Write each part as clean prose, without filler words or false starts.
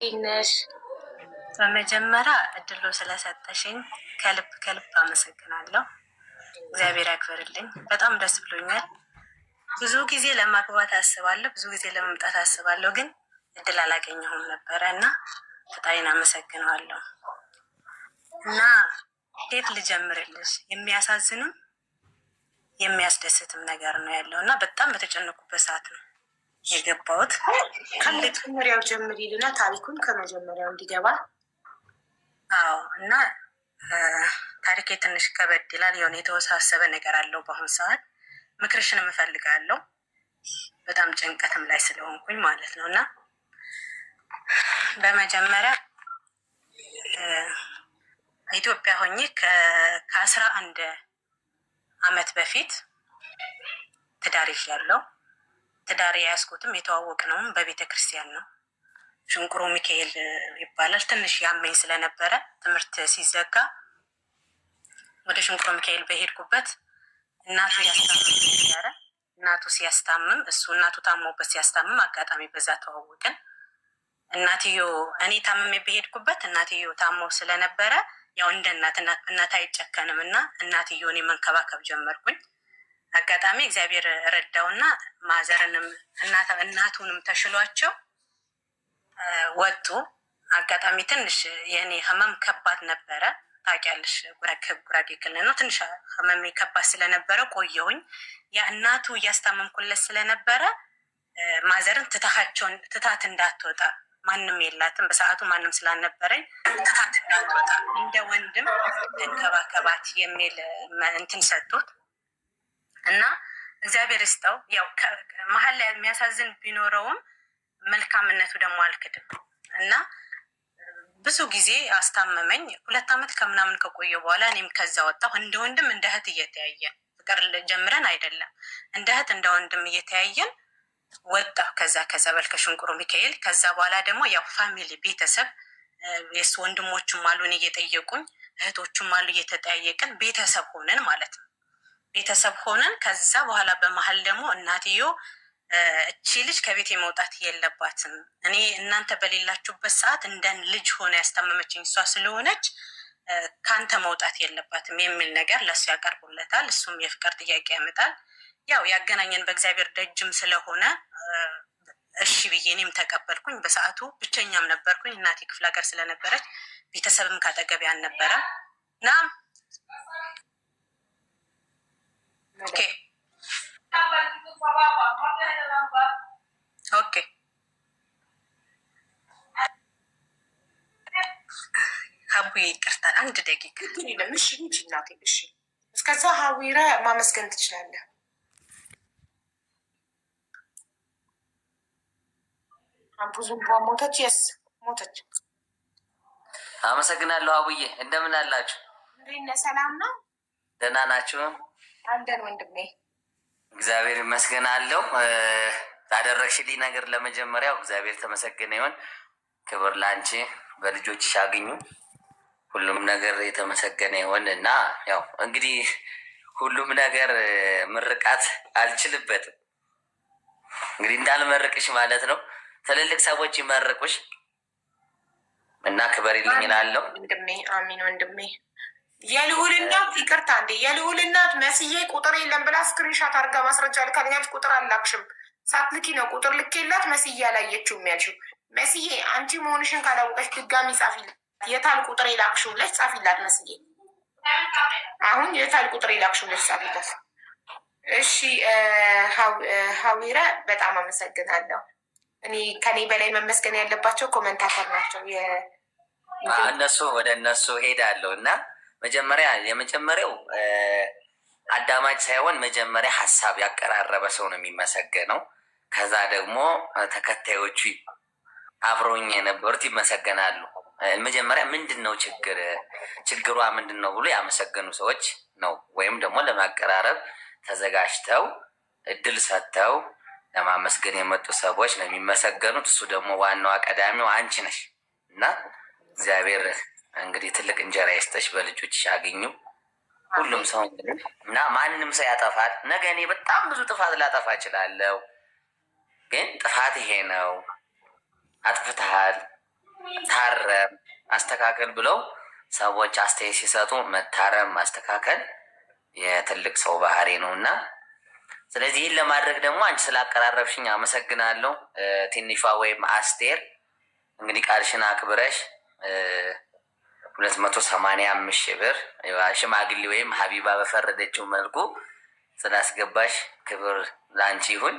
ነሽ? በመጀመሪያ እድሉ ስለሰጠሽኝ ከልብ ከልብ አመሰግናለሁ። እግዚአብሔር ያክብርልኝ። በጣም ደስ ብሎኛል። ብዙ ጊዜ ለማግባት አስባለሁ፣ ብዙ ጊዜ ለመምጣት አስባለሁ፣ ግን እድል አላገኘሁም ነበረ እና ፈጣሪን አመሰግነዋለሁ። እና ሴት ልጀምርልሽ፣ የሚያሳዝንም የሚያስደስትም ነገር ነው ያለው እና በጣም በተጨነኩበት ሰዓት ነው የገባሁት። ከመጀመሪያው ጀምሪልና ታሪኩን ከመጀመሪያው እንዲገባ። አዎ፣ እና ታሪኬ ትንሽ ከበድ ይላል። የሆነ የተወሳሰበ ነገር አለው። በአሁኑ ሰዓት ምክርሽንም እፈልጋለሁ። በጣም ጭንቀትም ላይ ስለሆንኩኝ ማለት ነው። እና በመጀመሪያ ኢትዮጵያ ሆኜ ከ11 አመት በፊት ትዳር ይዣለሁ። ትዳር የያዝኩትም የተዋወቅነውም በቤተ ክርስቲያን ነው። ሽንቁሩ ሚካኤል ይባላል። ትንሽ ያመኝ ስለነበረ ትምህርት ሲዘጋ ወደ ሽንቁሩ ሚካኤል በሄድኩበት እናቱ ያስታምም ነበረ። እናቱ ሲያስታምም፣ እሱ እናቱ ታሞበት ሲያስታምም አጋጣሚ በዛ ተዋወቅን። እናትዮ እኔ ታምሜ በሄድኩበት እናትዮ ታሞ ስለነበረ ያው እንደ እናት፣ እናት አይጨከንም እና እናትዮ እኔ መንከባከብ ጀመርኩኝ። አጋጣሚ እግዚአብሔር ረዳውና ማዘርንም እናቱንም ተሽሏቸው ወጡ። አጋጣሚ ትንሽ የእኔ ህመም ከባድ ነበረ። ታውቂያለሽ፣ ጉራጌ ክልል ነው። ትንሽ ህመሜ ከባድ ስለነበረ ቆየሁኝ። ያ እናቱ እያስታመምኩለት ስለነበረ ማዘርን ትታሃቸውን ትታት እንዳትወጣ፣ ማንም የላትም በሰዓቱ፣ ማንም ስላልነበረኝ ትታት እንዳትወጣ እንደ ወንድም ተንከባከባት የሚል እንትን ሰጡት እና እግዚአብሔር ይስጠው። ያው መሀል ላይ የሚያሳዝን ቢኖረውም መልካምነቱ ደግሞ አልክድም እና ብዙ ጊዜ አስታመመኝ። 2 ዓመት ከምናምን ከቆየ በኋላ እኔም ከዛ ወጣሁ። እንደ ወንድም እንደ እህት እየተያየን፣ ፍቅር ጀምረን አይደለም፣ እንደ እህት እንደ ወንድም እየተያየን ወጣሁ ከዛ ከጸበል ከሽንቁሩ ሚካኤል። ከዛ በኋላ ደግሞ ያው family ቤተሰብ፣ የእሱ ወንድሞቹም አሉን እየጠየቁኝ፣ እህቶቹም አሉ፣ እየተጠያየቅን ቤተሰብ ሆነን ማለት ነው። ቤተሰብ ሆነን ከዛ በኋላ በመሀል ደግሞ እናትዮ እቺ ልጅ ከቤት መውጣት የለባትም፣ እኔ እናንተ በሌላችሁበት ሰዓት እንደ ልጅ ሆነ ያስታመመችኝ እሷ ስለሆነች ከአንተ መውጣት የለባትም የሚል ነገር ለእሱ ያቀርቡለታል። እሱም የፍቅር ጥያቄ ያመጣል። ያው ያገናኘን በእግዚአብሔር ደጅም ስለሆነ እሺ ብዬ እኔም ተቀበልኩኝ። በሰዓቱ ብቸኛም ነበርኩኝ። እናቴ ክፍለ ሀገር ስለነበረች ቤተሰብም ካጠገቤ አልነበረም። እና okay ሀቡዬ ይቅርታል፣ አንድ ደቂቃ። የለም። እሺ ሂጂ እናቴ። እሺ፣ እስከዛ ሀዊራ ማመስገን ትችላለህ። ብዙም ሞተች። Yes፣ ሞተች። አመሰግናለሁ አቡዬ። እንደምን አላችሁ? እንዴት ነህ? ሰላም ነው? ደህና ናችሁ? አንደን ወንድሜ። እግዚአብሔር ይመስገን አለው። ላደረግሽልኝ ነገር ለመጀመሪያው እግዚአብሔር ተመሰገነ ይሁን። ክብር ለአንቺ፣ በልጆችሽ አግኙ። ሁሉም ነገር የተመሰገነ ይሁን እና ያው እንግዲህ ሁሉም ነገር ምርቃት አልችልበትም። እንግዲህ እንዳልመርቅሽ ማለት ነው። ትልልቅ ሰዎች ይመርቁሽ እና ክበሪልኝ እላለሁ። ወንድሜ፣ አሚን ወንድሜ። የልዑል እናት፣ ይቅርታ እንዴ፣ የልዑል እናት መስዬ ቁጥር የለም ብላ screenshot አድርጋ ማስረጃ ልካልኛለች። ቁጥር አላክሽም፣ ሳትልኪ ነው ቁጥር ልኬላት መስዬ አላየችውም ያልሽው። መስዬ አንቺ መሆንሽን ካላወቀች ድጋሚ ጻፊላት። የታል ቁጥር የላክሽው ብለሽ ጻፊላት። መስዬ አሁን የታል ቁጥር የላክሽው ብለሽ ጻፊላት። እሺ ሀዊረ፣ በጣም አመሰግናለሁ። እኔ ከኔ በላይ መመስገን ያለባቸው commentator ናቸው። እነሱ ወደ እነሱ ሄዳለሁ እና መጀመሪያ የመጀመሪያው አዳማጭ ሳይሆን መጀመሪያ ሀሳብ ያቀራረበ ሰው ነው የሚመሰገነው። ከዛ ደግሞ ተከታዮቹ አብረውኝ የነበሩት ይመሰገናሉ። መጀመሪያ ምንድን ነው ችግር፣ ችግሯ ምንድን ነው ብሎ ያመሰገኑ ሰዎች ነው ወይም ደግሞ ለማቀራረብ ተዘጋጅተው እድል ሰጥተው ለማመስገን የመጡ ሰዎች ነው የሚመሰገኑት። እሱ ደግሞ ዋናዋ ቀዳሚው አንቺ ነሽ እና እግዚአብሔር እንግዲህ ትልቅ እንጀራ ይስጠሽ፣ በልጆችሽ አግኙ። ሁሉም ሰው እንግዲህ እና ማንም ሰው ያጠፋል። ነገ እኔ በጣም ብዙ ጥፋት ላጠፋ እችላለሁ፣ ግን ጥፋት ይሄ ነው፣ አጥፍተሃል፣ ታረም፣ አስተካከል ብለው ሰዎች አስተያየት ሲሰጡ መታረም ማስተካከል የትልቅ ሰው ባህሪ ነው እና ስለዚህ ይህን ለማድረግ ደግሞ አንቺ ስላቀራረብሽኝ አመሰግናለሁ። ትንሿ ወይም አስቴር እንግዲህ ቃልሽን አክብረሽ 285 ሺህ ብር ሽማግሌ ወይም ሀቢባ በፈረደችው መልኩ ስላስገባሽ ክብር ለአንቺ ይሁን።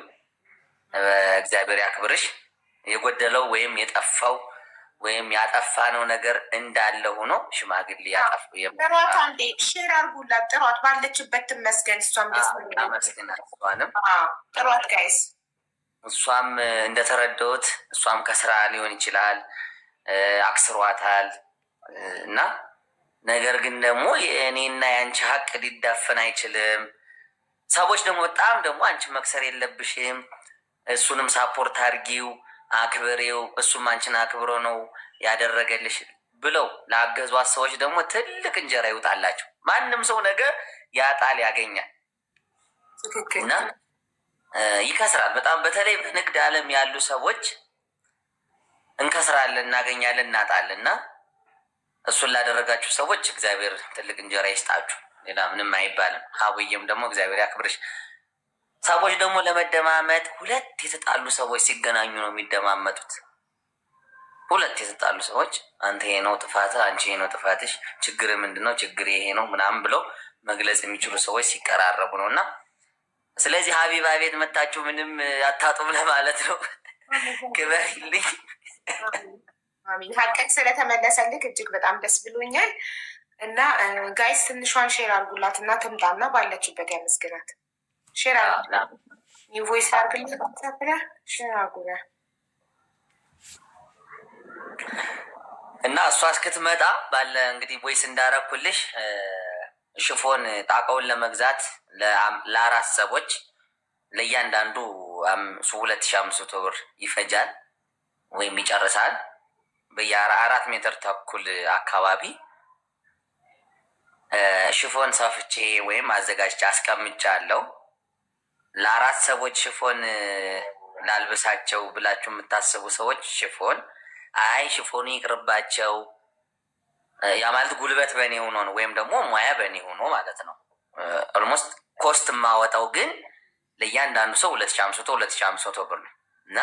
እግዚአብሔር ያክብርሽ። የጎደለው ወይም የጠፋው ወይም ያጠፋነው ነገር እንዳለ ሆኖ ሽማግሌ ያጠፍ ጥሯት፣ አንዴ share አርጉላት፣ ጥሯት፣ ባለችበት ትመስገን። እሷም ደስ አመስግናት። እሷንም ጥሯት guys። እሷም እንደተረዳሁት እሷም ከስራ ሊሆን ይችላል አክስሯታል እና ነገር ግን ደግሞ የእኔና የአንቺ ሀቅ ሊዳፈን አይችልም። ሰዎች ደግሞ በጣም ደግሞ አንቺ መክሰር የለብሽም፣ እሱንም support አድርጊው፣ አክብሬው፣ እሱም አንቺን አክብሮ ነው ያደረገልሽ ብለው ላገዟት ሰዎች ደግሞ ትልቅ እንጀራ ይውጣላቸው። ማንም ሰው ነገ ያጣል ያገኛል እና ይከስራል። በጣም በተለይ በንግድ ዓለም ያሉ ሰዎች እንከስራለን፣ እናገኛለን፣ እናጣለን እና እሱን ላደረጋችሁ ሰዎች እግዚአብሔር ትልቅ እንጀራ ይስጣችሁ። ሌላ ምንም አይባልም። ሀቡዬም ደግሞ እግዚአብሔር ያክብርሽ። ሰዎች ደግሞ ለመደማመጥ ሁለት የተጣሉ ሰዎች ሲገናኙ ነው የሚደማመጡት። ሁለት የተጣሉ ሰዎች አንተ ይሄ ነው ጥፋትህ፣ አንቺ ይሄ ነው ጥፋትሽ፣ ችግር ምንድን ነው፣ ችግር ይሄ ነው ምናምን ብለው መግለጽ የሚችሉ ሰዎች ሲቀራረቡ ነው እና ስለዚህ ሀቢባ ቤት መታችሁ ምንም አታጡም ለማለት ነው። ክበሪልኝ። አሚን። ሀቅህ ስለተመለሰልክ እጅግ በጣም ደስ ብሎኛል። እና guys ትንሿን share አርጉላት እና ትምጣና ባለችበት ያመስግናት። Share አርጉላት፣ voice አርግላት ብለህ share አርጉላት። እና እሷ እስክትመጣ ባለ እንግዲህ voice እንዳረኩልሽ ሽፎን ጣቃውን ለመግዛት ለአራት ሰዎች ለእያንዳንዱ 2500 ብር ይፈጃል ወይም ይጨርሳል። በየ4 ሜትር ተኩል አካባቢ ሽፎን ሰፍቼ ወይም አዘጋጅቼ አስቀምጫለሁ። ለአራት ሰዎች ሽፎን ላልብሳቸው ብላችሁ የምታስቡ ሰዎች ሽፎን አይ ሽፎኑ ይቅርባቸው፣ ያ ማለት ጉልበት በእኔ ሆኖ ነው ወይም ደግሞ ሙያ በእኔ ሆኖ ማለት ነው። Almost cost የማወጣው ግን ለእያንዳንዱ ሰው 2500 2500 ብር ነው እና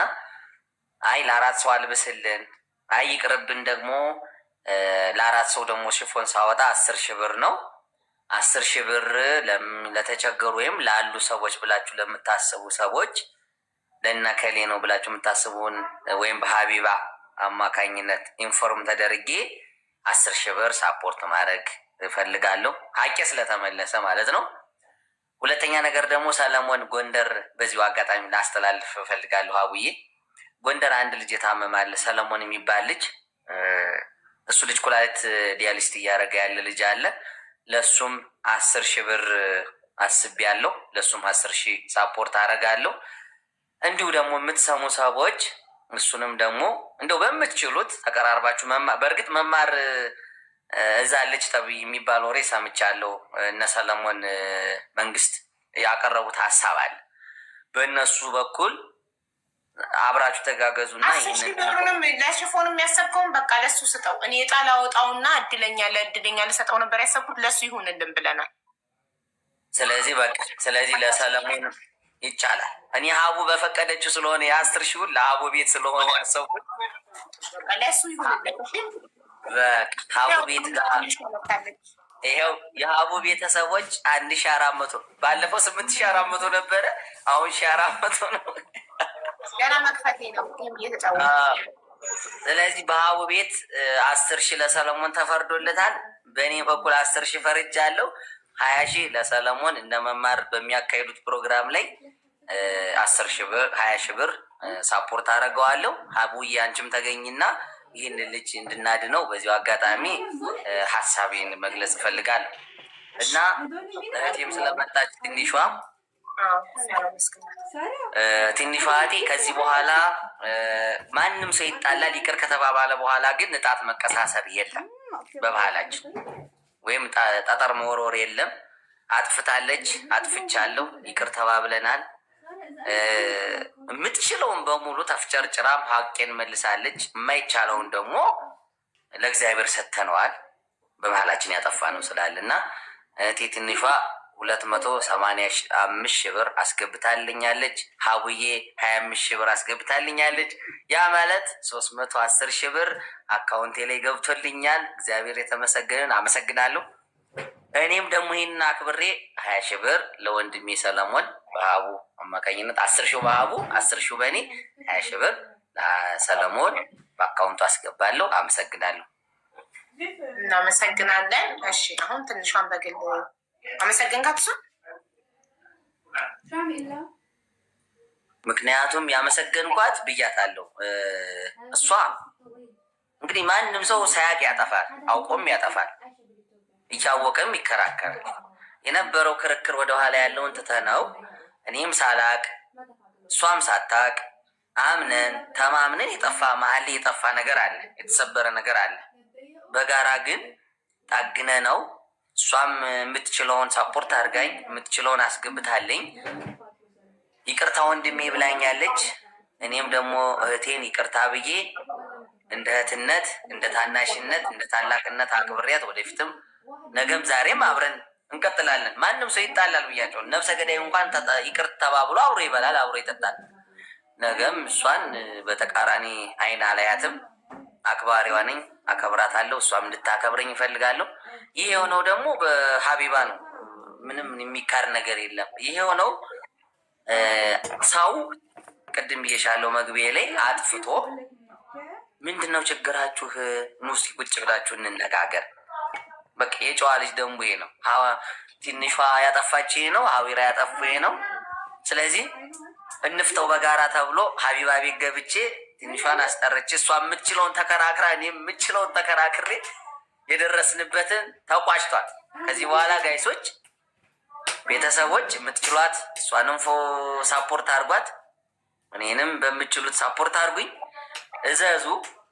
አይ ለአራት ሰው አልብስልን፣ አይ ይቅርብን ደግሞ ለአራት ሰው ደግሞ ሽፎን ሳወጣ 10,000 ብር ነው። 10,000 ብር ለተቸገሩ ወይም ላሉ ሰዎች ብላችሁ ለምታስቡ ሰዎች ለእነከሌ ነው ብላችሁ የምታስቡን ወይም በሀቢባ አማካኝነት inform ተደርጌ 10,000 ብር support ማድረግ እፈልጋለሁ። ሀቄ ስለተመለሰ ማለት ነው። ሁለተኛ ነገር ደግሞ ሰለሞን ጎንደር በዚሁ አጋጣሚ ላስተላልፍ እፈልጋለሁ። አቡዬ ጎንደር አንድ ልጅ የታመማለ ሰለሞን የሚባል ልጅ፣ እሱ ልጅ ኩላሊት dialysis እያደረገ ያለ ልጅ አለ። ለእሱም 10,000 ብር አስቤያለሁ። ለእሱም 10,000 support አደርጋለሁ። እንዲሁ ደግሞ የምትሰሙ ሰዎች እሱንም ደግሞ እንደው በምትችሉት ተቀራርባችሁ መማር፣ በእርግጥ መማር እዛ አለች ተብዬ የሚባል ወሬ ሰምቻለሁ። እነ ሰለሞን መንግስት ያቀረቡት ሀሳብ አለ። በእነሱ በኩል አብራችሁ ተጋገዙና 10,000 ብሩንም ለሽፎን የሚያሰብከውን በቃ ለሱ ስጠው። እኔ ዕጣ ላወጣውና እድለኛ ለእድለኛ ልሰጠው ነበር ያሰብኩት፣ ለሱ ይሁንልን ብለናል። ስለዚህ በቃ ስለዚህ ለሰለሞን ይቻላል። እኔ ሀቡ በፈቀደችው ስለሆነ የ10,000ውን ለሀቡ ቤት ስለሆነ ያሰብኩት ለሱ ይሁንልን። በቃ ሀቡ ቤት ጋር ይኸው የሀቡ ቤተሰቦች 1400፣ ባለፈው 8400 ነበረ፣ አሁን 1400 ነው። ገና መክፈቴ ነው እየተጫወተ። ስለዚህ በሀቡ ቤት 10,000 ለሰለሞን ተፈርዶለታል። በእኔ በኩል 10,000 ፈርጃለሁ። 20,000 ለሰለሞን እንደ መማር በሚያካሂዱት ፕሮግራም ላይ 10,000 ብር 20,000 ብር support አደርገዋለሁ። ሀቡዬ አንቺም ተገኝና ይህን ልጅ እንድናድነው በዚሁ አጋጣሚ ሀሳቤን መግለጽ እፈልጋለሁ እና እህቴም ስለመጣች ትንሿ ትንሿ እህቴ ከዚህ በኋላ ማንም ሰው ይጣላል፣ ይቅር ከተባባለ በኋላ ግን እጣት መቀሳሰር የለም በባህላችን ወይም ጠጠር መወርወር የለም። አጥፍታለች፣ አጥፍቻለሁ፣ ይቅር ተባብለናል። የምትችለውን በሙሉ ተፍጨርጭራም ሀቄን መልሳለች። የማይቻለውን ደግሞ ለእግዚአብሔር ሰጥተነዋል። በመሀላችን ያጠፋ ነው ስላለ እና እህቴ ትንሿ 285 ሺህ ብር አስገብታልኛለች። ሀቡዬ 25 ሺህ ብር አስገብታልኛለች። ያ ማለት 310 ሺህ ብር አካውንቴ ላይ ገብቶልኛል። እግዚአብሔር የተመሰገንን አመሰግናለሁ። እኔም ደግሞ ይህንን አክብሬ 20 ሺህ ብር ለወንድሜ ሰለሞን በሀቡ አማካኝነት፣ 10 ሺህ በሀቡ፣ 10 ሺህ በእኔ፣ 20 ሺህ ብር ለሰለሞን በአካውንቱ አስገባለሁ። አመሰግናለሁ። እናመሰግናለን። እሺ፣ አሁን ትንሿን በግል አመሰግንካት እሱን። ምክንያቱም ያመሰገንኳት ብያታለሁ። እሷ እንግዲህ ማንም ሰው ሳያቅ ያጠፋል፣ አውቆም ያጠፋል፣ እያወቀም ይከራከራል። የነበረው ክርክር ወደኋላ ያለውን ትተነው እኔም ሳላቅ እሷም ሳታቅ አምነን ተማምነን የጠፋ መሀል ላይ የጠፋ ነገር አለ፣ የተሰበረ ነገር አለ። በጋራ ግን ጠግነ ነው። እሷም የምትችለውን support አድርጋኝ የምትችለውን አስገብታለኝ። ይቅርታ ወንድሜ ብላኛለች። እኔም ደግሞ እህቴን ይቅርታ ብዬ እንደ እህትነት፣ እንደ ታናሽነት፣ እንደ ታላቅነት አክብሬያት ወደፊትም ነገም ዛሬም አብረን እንቀጥላለን። ማንም ሰው ይጣላል ብያቸው፣ ነፍሰ ገዳይ እንኳን ይቅር ተባብሎ አብሮ ይበላል፣ አብሮ ይጠጣል። ነገም እሷን በተቃራኒ አይን አላያትም። አክባሪዋ ነኝ፣ አከብራታለሁ። እሷም እንድታከብረኝ እፈልጋለሁ። ይህ የሆነው ደግሞ በሀቢባ ነው። ምንም የሚካር ነገር የለም። ይህ የሆነው ሰው ቅድም ብዬሻለሁ መግቢያ ላይ አጥፍቶ ምንድን ነው ችግራችሁ? ኑ እስኪ ቁጭ ብላችሁ እንነጋገር። በቃ የጨዋ ልጅ ደንቡ ይሄ ነው። ትንሿ ያጠፋች ይሄ ነው። ሀዊራ ያጠፉ ይሄ ነው። ስለዚህ እንፍተው በጋራ ተብሎ ሀቢባ ቤት ገብቼ ትንሿን አስጠርቼ እሷ የምትችለውን ተከራክራ እኔ የምችለውን ተከራክሬ የደረስንበትን ተቋጭቷል። ከዚህ በኋላ guys ኦች፣ ቤተሰቦች የምትችሏት እሷንም support አድርጓት፣ እኔንም በምችሉት support አድርጉኝ። እዘዙ፣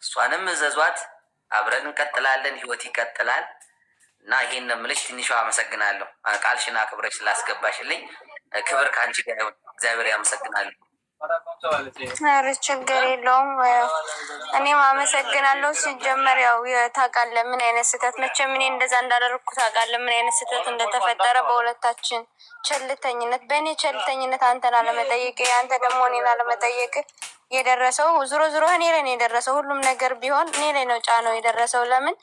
እሷንም እዘዟት። አብረን እንቀጥላለን። ህይወት ይቀጥላል እና ይሄን ነው የምልሽ። ትንሿ አመሰግናለሁ። ቃልሽን አክብረሽ ስላስገባሽልኝ ክብር ከአንቺ ጋር ይሁን። እግዚአብሔር ያመሰግናለሁ። ኧረ ችግር የለውም። እኔም አመሰግናለሁ። ሲጀመር ያው ታውቃለህ ምን አይነት ስህተት፣ መቼም እኔ እንደዛ እንዳደረግኩ ታውቃለህ ምን አይነት ስህተት እንደተፈጠረ በሁለታችን ቸልተኝነት፣ በእኔ ቸልተኝነት አንተን አለመጠየቅ፣ አንተ ደግሞ እኔን አለመጠየቅ የደረሰው ዞሮ ዞሮ እኔ ላይ ነው የደረሰው። ሁሉም ነገር ቢሆን እኔ ላይ ነው ጫነው የደረሰው። ለምን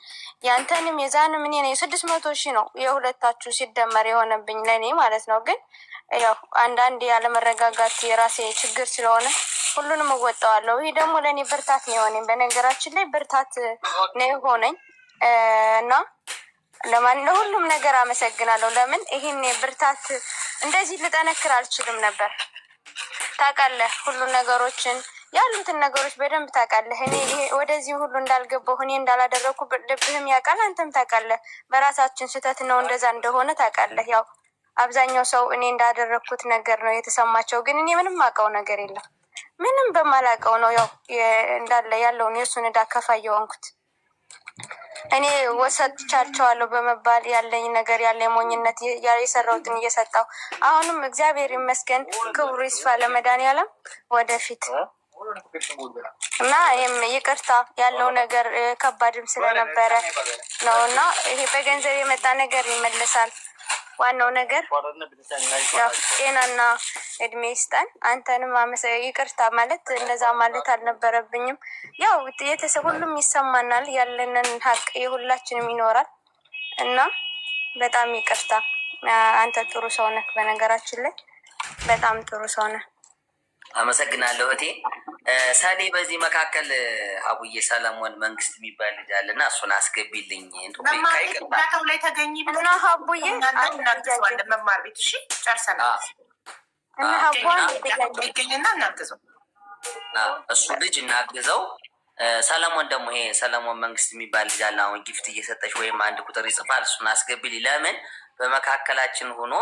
ያንተንም የዛንም እኔ ነኝ። 600,000 ነው የሁለታችሁ ሲደመር የሆነብኝ ለእኔ ማለት ነው። ግን ያው አንዳንድ ያለመረጋጋት የራሴ ችግር ስለሆነ ሁሉንም እወጣዋለሁ። ይህ ደግሞ ለእኔ ብርታት ነው የሆነኝ። በነገራችን ላይ ብርታት ነው የሆነኝ እና ለማን ለሁሉም ነገር አመሰግናለሁ። ለምን ይህን ብርታት እንደዚህ ልጠነክር አልችልም ነበር። ታውቃለህ፣ ሁሉን ነገሮችን ያሉትን ነገሮች በደንብ ታውቃለህ። እኔ ወደዚህ ሁሉ እንዳልገባሁ እኔ እንዳላደረግኩ ልብህም ያውቃል፣ አንተም ታውቃለህ። በራሳችን ስህተት ነው እንደዛ እንደሆነ ታውቃለህ። ያው አብዛኛው ሰው እኔ እንዳደረግኩት ነገር ነው የተሰማቸው፣ ግን እኔ ምንም አውቀው ነገር የለም። ምንም በማላውቀው ነው ያው እንዳለ ያለውን የእሱን ዕዳ ከፋይ የሆንኩት። እኔ ወሰድቻቸዋለሁ በመባል ያለኝ ነገር ያለኝ ሞኝነት የሰራሁትን እየሰጣሁ አሁንም እግዚአብሔር ይመስገን፣ ክብሩ ይስፋ ለመድኃኒዓለም ወደፊት እና ይህም ይቅርታ ያለው ነገር ከባድም ስለነበረ ነው እና ይሄ በገንዘብ የመጣ ነገር ይመለሳል። ዋናው ነገር ያው ጤናና እድሜ ይስጠን። አንተንም ይቅርታ ማለት እንደዛ ማለት አልነበረብኝም። ያው ሁሉም ይሰማናል፣ ያለንን ሀቅ የሁላችንም ይኖራል እና በጣም ይቅርታ። አንተ ጥሩ ሰው ነህ፣ በነገራችን ላይ በጣም ጥሩ ሰው ነህ። አመሰግናለሁ እህቴ ሰኔ። በዚህ መካከል አቡዬ ሰለሞን መንግስት የሚባል ልጅ አለና እሱን አስገቢልኝ። መማር ቤት እርዳታው ላይ ተገኝ ብለን እና ሀቡዬ እናግዘዋለን። መማር ቤት እሺ፣ ጨርሰናል። እና ሀቡ አንድ ጥያቄ ይገኝና እናግዘው። እሱ ልጅ እናግዘው። ሰለሞን ደግሞ ይሄ ሰለሞን መንግስት የሚባል ልጅ አለ። አሁን gift እየሰጠች ወይም አንድ ቁጥር ይጽፋል። እሱን አስገቢልኝ። ለምን በመካከላችን ሆኖ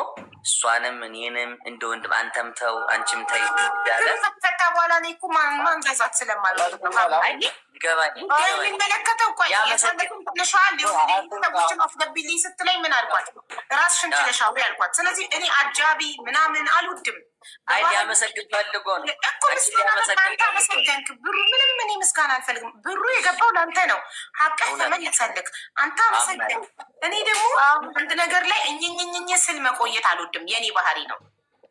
እሷንም እኔንም እንደ ወንድም አንተም ተው አንቺም ተይ እያለ ከተፈታ በኋላ እኔ እኮ ማንዛዛት ስለማልወድ ነው። ይገባኝ የሚመለከተው ቆይ የሰለቱን ትንሿን ሰዎችን አስገቢልኝ ስትለኝ ምን አልኳት? ራስሽን ችለሽ አውሪ አልኳት። ስለዚህ እኔ አጃቢ ምናምን አልወድም። አይ ሊያመሰግን ፈልጎ ነው እኮ ምስጋና አንተ አመሰገንክ። ብሩ ምንም እኔ ምስጋና አልፈልግም። ብሩ የገባው ለአንተ ነው። ሀቅህ ተመለሰልክ። አንተ አመሰገንክ። እኔ ደግሞ አንድ ነገር ላይ እኝኝኝኝ ስል መቆየት አልወድም። የኔ ባህሪ ነው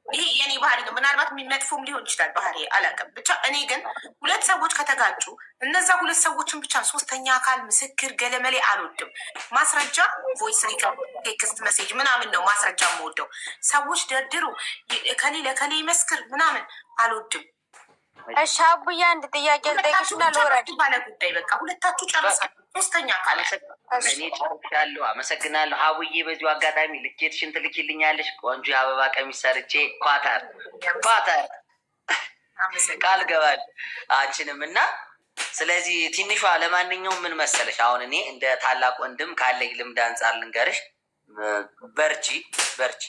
ይሄ፣ የኔ ባህሪ ነው። ምናልባት መጥፎም ሊሆን ይችላል ባህሪ፣ አላውቅም። ብቻ እኔ ግን ሁለት ሰዎች ከተጋጩ እነዛ ሁለት ሰዎችን ብቻ፣ ሶስተኛ አካል ምስክር ገለመሌ አልወድም። ማስረጃ voice record፣ text message ምናምን ነው ማስረጃ የምወደው። ሰዎች ደርድሩ ከሌ ለከሌ ይመስክር ምናምን አልወድም። እሺ አቡዬ አንድ ጥያቄ ልጠይቅሽና ልውረድ። ባለ ጉዳይ በቃ ሁለታችሁ ጨርሳችሁ ሶስተኛ አካል እኔ ጨርሻለሁ። አመሰግናለሁ ሀቡዬ። በዚሁ አጋጣሚ ልኬትሽን ትልኪልኛለሽ። ቆንጆ የአበባ ቀሚስ ሰርቼ ኳታር ኳታር ቃል ገባል አንቺንም እና ስለዚህ ትንሿ ለማንኛውም ምን መሰለሽ፣ አሁን እኔ እንደ ታላቅ ወንድም ካለኝ ልምድ አንጻር ልንገርሽ፣ በርቺ በርቺ።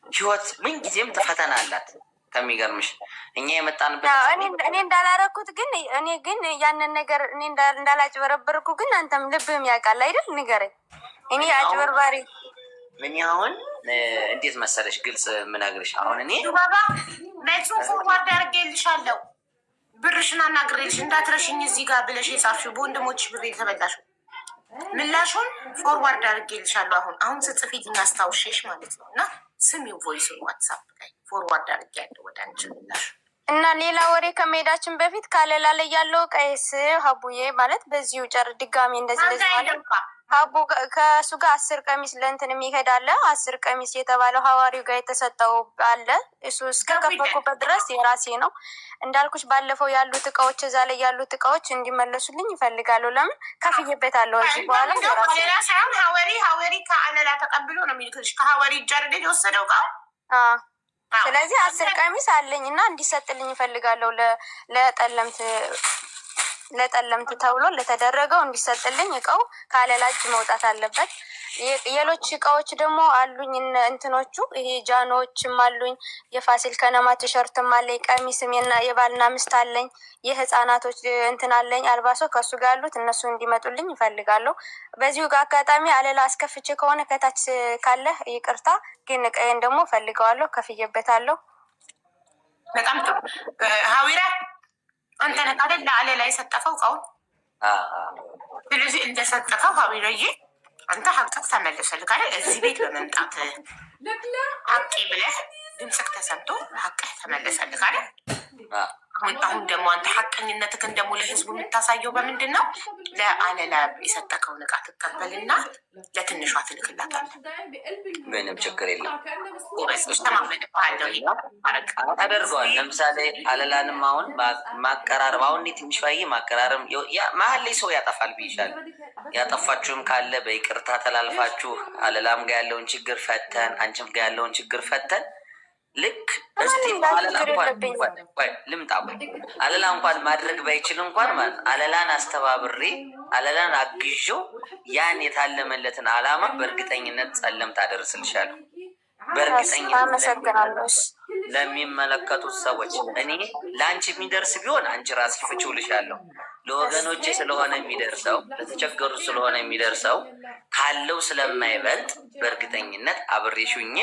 ህይወት ምንጊዜም ፈተና አላት። ከሚገርምሽ እኛ የመጣንበት እኔ እንዳላረኩት ግን እኔ ግን ያንን ነገር እኔ እንዳላጭበረበርኩ ግን አንተም ልብህም ያውቃል አይደል? ንገረኝ። እኔ አጭበርባሪ እኔ አሁን እንዴት መሰለሽ ግልጽ የምነግርሽ፣ አሁን እኔ ባባ መልሱን forward አድርጌልሻለሁ። ብርሽን አናግሬልሽ እንዳትረሽኝ እዚህ ጋር ብለሽ የጻፍሽው በወንድሞች ብር የተበላሽው ምላሹን forward አድርጌልሻለሁ። አሁን አሁን ስጽፊልኝ አስታውሼሽ ማለት ነው። እና ስሚው voice ኡን ዋትሳፕ ላይ forward አድርጌያለሁ ወደ አንቺ ምላሹ። እና ሌላ ወሬ ከመሄዳችን በፊት ካለላ ላይ ያለው ቀይስ ሀቡዬ ማለት በዚሁ ጨር ድጋሚ እንደዚህ እንደዚህ ማለት ሀቡ ከእሱ ጋር 10 ቀሚስ ለእንትን የሚሄድ አለ። 10 ቀሚስ የተባለው ሀዋሪው ጋር የተሰጠው አለ። እሱ እስከከፈልኩበት ድረስ የራሴ ነው እንዳልኩሽ። ባለፈው ያሉት እቃዎች እዛ ላይ ያሉት እቃዎች እንዲመለሱልኝ ይፈልጋሉ። ለምን ከፍዬበታለሁ። እዚህ በኋላ ሌላ ሳይሆን ሀወሪ ሀወሪ ከአለላ ተቀብሎ ነው የሚልክልሽ። ከሀወሪ እጅ አይደል የወሰደው እቃው። ስለዚህ 10 ቀሚስ አለኝ እና እንዲሰጥልኝ ይፈልጋለሁ። ለጠለምት ለጠለምት ተብሎ ለተደረገው እንዲሰጥልኝ እቃው ከአለላ እጅ መውጣት አለበት። የሌሎች እቃዎች ደግሞ አሉኝ እንትኖቹ ይሄ ጃኖዎችም አሉኝ። የፋሲል ከነማ ቲሸርትም አለኝ። ቀሚስም የባልና ምስት አለኝ። የህፃናቶች እንትን አለኝ። አልባሶ ከሱ ጋር ያሉት እነሱ እንዲመጡልኝ ይፈልጋለሁ። በዚሁ አጋጣሚ አለላ አስከፍቼ ከሆነ ከታች ካለ ይቅርታ፣ ግን እቃዬን ደግሞ ፈልገዋለሁ፣ ከፍዬበታለሁ። በጣም ጥሩ ሀዊራ፣ አንተ ነህ አይደል ለአለላ የሰጠፈው እቃውን? ስለዚህ እንደሰጠፈው ሀዊራዬ አንተ ሀቅህ ተመለሰልህ አይደል? እዚህ ቤት በመምጣት ሀቄ ብለህ ድምፅህ ተሰምቶ ሀቅህ ተመለሰልህ አይደል? አሁን አሁን ደግሞ አንተ ሀቀኝነትህን ደግሞ ለህዝቡ የምታሳየው በምንድን ነው? ለአለላ የሰጠከውን እቃ ትቀበልና ለትንሿ ትልክላታለህ። ምንም ችግር የለም። ተማመንብሃለሁ። አደርገዋል። ለምሳሌ አለላንም አሁን ማቀራረብ አሁን እኔ ትንሽ ባዬ ማቀራረብ መሀል ላይ ሰው ያጠፋል ብይሻለሁ። ያጠፋችሁም ካለ በይቅርታ ተላልፋችሁ አለላም ጋር ያለውን ችግር ፈተን አንቺም ጋር ያለውን ችግር ፈተን ልክ እስቲ አለላ እንኳን ልምጣ ቆይ አለላ እንኳን ማድረግ ባይችል እንኳን ማለት አለላን አስተባብሬ አለላን አግዤው ያን የታለመለትን አላማ በእርግጠኝነት ጸለምት አደርስልሻለሁ። በእርግጠኝነት ለሚመለከቱት ሰዎች እኔ ለአንቺ የሚደርስ ቢሆን አንቺ ራስሽ ፍቺውልሻለሁ። ለወገኖቼ ስለሆነ የሚደርሰው፣ ለተቸገሩት ስለሆነ የሚደርሰው፣ ካለው ስለማይበልጥ በእርግጠኝነት አብሬሽ ሁኜ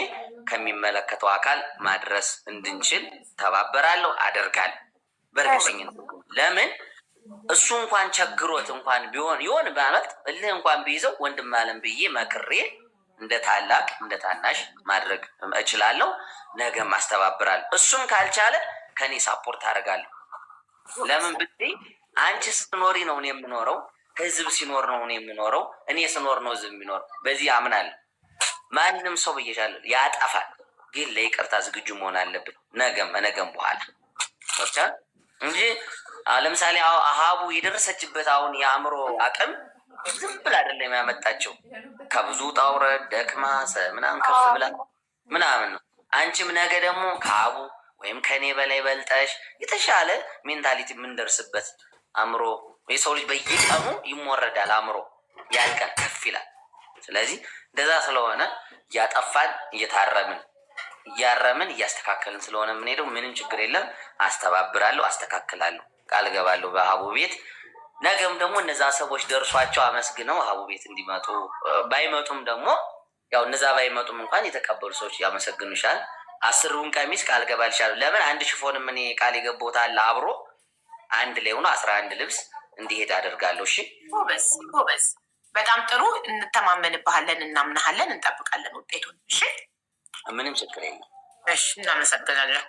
ከሚመለከተው አካል ማድረስ እንድንችል ተባበራለሁ፣ አደርጋለሁ። በእርግጠኝነት ለምን እሱ እንኳን ቸግሮት እንኳን ቢሆን ይሆን ማለት እልህ እንኳን ቢይዘው ወንድም አለም ብዬ መክሬ እንደ ታላቅ እንደ ታናሽ ማድረግ እችላለሁ። ነገም አስተባብራለሁ። እሱም ካልቻለ ከኔ support አደርጋለሁ። ለምን ብትይ አንቺ ስትኖሪ ነው እኔ የምኖረው፣ ህዝብ ሲኖር ነው እኔ የምኖረው፣ እኔ ስኖር ነው ህዝብ የሚኖረው። በዚህ አምናለሁ። ማንም ሰው ብዬሻለሁ ያጠፋል፣ ግን ለይቅርታ ዝግጁ መሆን አለብን። ነገም ነገም በኋላ እንጂ ለምሳሌ ሀቡ የደረሰችበት አሁን የአእምሮ አቅም ዝም ብላ አይደለም ያመጣቸው፣ ከብዙ ውጣ ውረድ ደክማ ምናምን ከፍ ብላ ምናምን ነው። አንቺም ነገ ደግሞ ከሀቡ ወይም ከኔ በላይ በልጠሽ የተሻለ mentality የምንደርስበት አእምሮ፣ የሰው ልጅ በየቀኑ ይሞረዳል፣ አእምሮ ያልቃል፣ ከፍ ይላል። ስለዚህ እንደዛ ስለሆነ እያጠፋን እየታረምን እያረምን እያስተካከልን ስለሆነ የምንሄደው ምንም ችግር የለም። አስተባብራለሁ፣ አስተካክላለሁ፣ ቃል እገባለሁ በሀቡ ቤት። ነገም ደግሞ እነዛ ሰዎች ደርሷቸው አመስግነው ሀቡ ቤት እንዲመጡ፣ ባይመጡም ደግሞ ያው እነዛ ባይመጡም እንኳን የተቀበሉ ሰዎች ያመሰግኑሻል። 10ሩን ቀሚስ ቃል ገባልሻለሁ። ለምን አንድ ሽፎንም እኔ ቃል የገባሁት አለ አብሮ አንድ ላይ ሆኖ 11 ልብስ እንዲሄድ አደርጋለሁ። እሺ ጎበዝ ጎበዝ፣ በጣም ጥሩ። እንተማመንብሃለን፣ እናምናሃለን፣ እንጠብቃለን ውጤቱን። እሺ ምንም ችግር የለም። እሺ፣ እናመሰግናለን።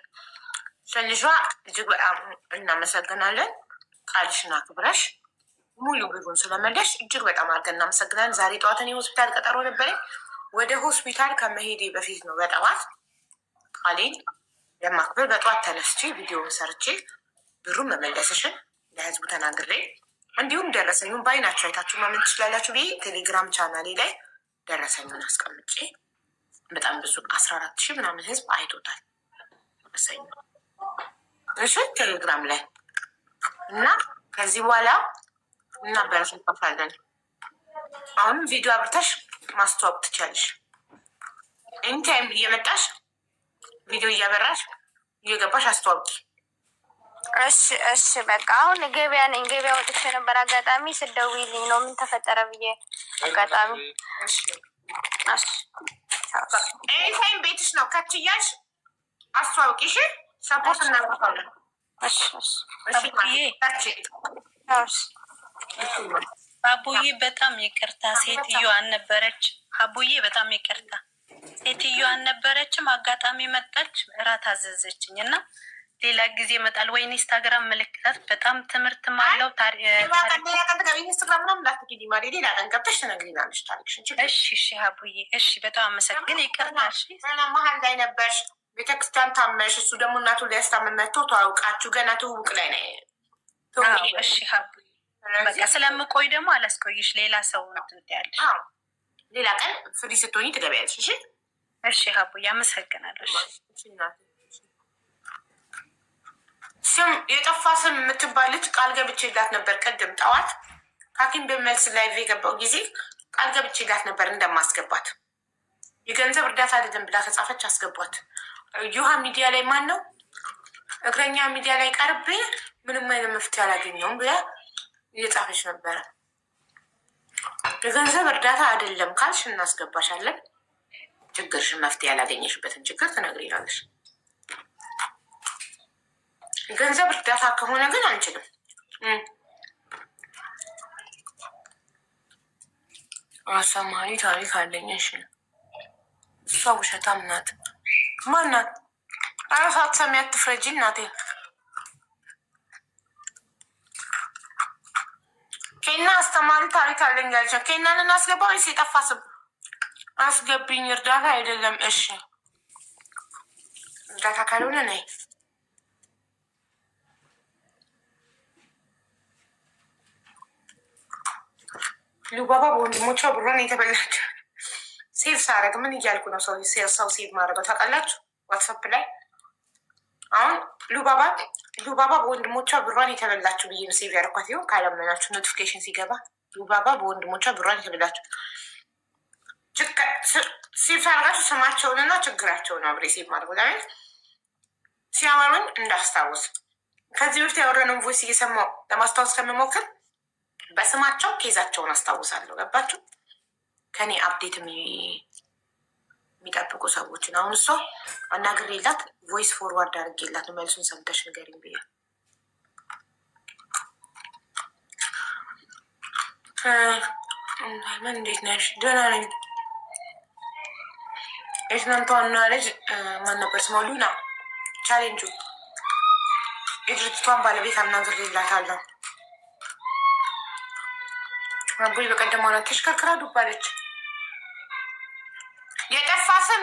ትንሿ እጅግ በጣም እናመሰግናለን። ቃልሽን አክብረሽ ሙሉ ብሩን ስለመለሽ እጅግ በጣም አድርገን እናመሰግናለን። ዛሬ ጠዋት እኔ ሆስፒታል ቀጠሮ ነበረኝ። ወደ ሆስፒታል ከመሄዴ በፊት ነው በጠዋት ቃሌን ለማክበር በጠዋት ተነስቼ ቪዲዮውን ሰርቼ ብሩን መመለስሽን ለህዝቡ ተናግሬ እንዲሁም ደረሰኙን በአይናችሁ አይታችሁ ማመን ትችላላችሁ ብዬ ቴሌግራም ቻናሌ ላይ ደረሰኙን አስቀምጬ በጣም ብዙ 14,000 ምናምን ህዝብ አይቶታል ደረሰኙ። እሺ ቴሌግራም ላይ እና ከዚህ በኋላ እናበረታታለን። አሁንም ቪዲዮ አብርተሽ ማስተዋወቅ ትቻለሽ። Anytime እየመጣሽ ቪዲዮ እያበራሽ እየገባሽ አስተዋውቂ። እሺ እሺ፣ በቃ አሁን ገበያ ነኝ። ገበያ ወጥቼ ነበር። አጋጣሚ ስትደውይልኝ ነው ምን ተፈጠረ ብዬ አጋጣሚ። እሺ Anytime ቤትሽ ነው ከች እያልሽ አስተዋውቂ። እሺ support እናደርጋለን። እሺ እሺ እሺ። አቡዬ በጣም ይቅርታ፣ ሴትዮ አልነበረች። አቡዬ በጣም ይቅርታ፣ ሴትዮ አልነበረችም። አጋጣሚ መጣች፣ እራት አዘዘችኝ እና ሌላ ጊዜ እመጣለሁ ወይ ኢንስታግራም ምልክታት። በጣም ትምህርትም አለው። እሺ እሺ አቡዬ እሺ፣ በጣም አመሰግን። ይቅርታ እሺ። መሀል ላይ ነበርሽ፣ ቤተክርስቲያን ታመሽ፣ እሱ ደግሞ እናቱን ሊያስታምም መጥቶ ተዋውቃችሁ ገና ትውውቅ ላይ ነው። እሺ አቡዬ በቃ ስለምቆይ ደግሞ አላስቆይሽ። ሌላ ሰው እንትን ትያለሽ። ሌላ ቀን free ስትሆኚ ትገቢያለሽ። እሺ እሺ አቡዬ አመሰግናለሁ። ስም የጠፋ ስም የምትባል ልጅ ቃል ገብቼላት ነበር። ቅድም ጠዋት ሐኪም በመልስ live የገባው ጊዜ ቃል ገብቼላት ነበር እንደማስገባት። የገንዘብ እርዳታ አይደለም ብላ ከጻፈች አስገቧት። ዩሃ ሚዲያ ላይ ማን ነው እግረኛ ሚዲያ ላይ ቀርቤ ምንም አይነት መፍትሄ አላገኘውም ብላ እየጻፈች ነበረ። የገንዘብ እርዳታ አይደለም ካልሽ እናስገባሻለን። ችግርሽን መፍትሄ ያላገኘሽበትን ችግር ትነግሪናለሽ። ገንዘብ እርዳታ ከሆነ ግን አንችልም። አሰማሪ ታሪክ አለኝ። እሺ እሷ ውሸታም ናት። ማን ናት? ኧረ ሳትሰሚ አትፍረጂ እናቴ። ኬና አስተማሪ ታሪክ አለኝ ያለች ኬናን እናስገባ ወይስ የጠፋ ስም አስገብኝ? እርዳታ አይደለም። እሺ እርዳታ ካልሆነ ነይ። ሉባባ በወንድሞቿ ብሯን የተበላቸው save ሳረግ ምን እያልኩ ነው? ሰው save ማድረገው ታውቃላችሁ? ዋትሳፕ ላይ አሁን ሉባባ በወንድሞቿ ብሯን የተበላችሁ ብዬ ነው save ያደረኳት። ይኸው ካላመናችሁ notification ሲገባ ሉባባ በወንድሞቿ ብሯን የተበላችሁ save ሳረጋችሁ ስማቸውንና ችግራቸውን አብሬ save ማድረግ ለምን ሲያወሩኝ እንዳስታውስ ከዚህ በፊት ያወረነውን voice እየሰማሁ ለማስታወስ ከምሞክር በስማቸው case ኣቸውን አስታውሳለሁ። ገባችሁ? ከኔ update የሚጠብቁ ሰዎችን አሁን እሷ አናግሬላት voice forward አድርጌላት ነው መልሱን ሰምተሽ ንገሪኝ ብያለሁ። ምን እንዴት ነሽ? ደህና ነኝ። የትናንቷ ዋና ልጅ ማን ነበር ስሟ? ሉና ቻሌንጁ የድርጅቷን ባለቤት አናግሬላታለሁ። አቦይ በቀደም ሆነ ተሽከርክራ ዱባለች። የጠፋ ስም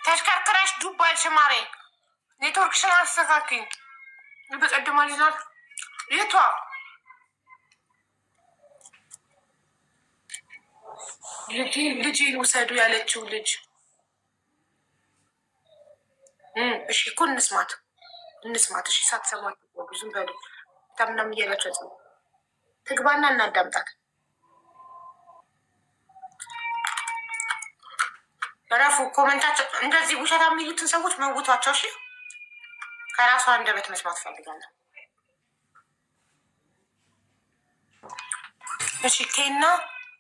ተሽከርክራሽ ዱባልሽ። ማሬ ኔትወርክሽን አስተካክኝ። በቀደም ልጅ ናት። የቷ ልጄን ውሰዱ ያለችው ልጅ? እሺ እኮ እንስማት እንስማት። እሺ ሳትሰማት ዝም በሉ ምናምን እያላቸው ትግባና እናዳምጣት። በራፉ comment ኣቸው እንደዚህ ውሸታ የሚሉትን ሰዎች መውቷቸው። እሺ ከራሷ አንደበት መስማት ፈልጋለሁ። እሺ ኬና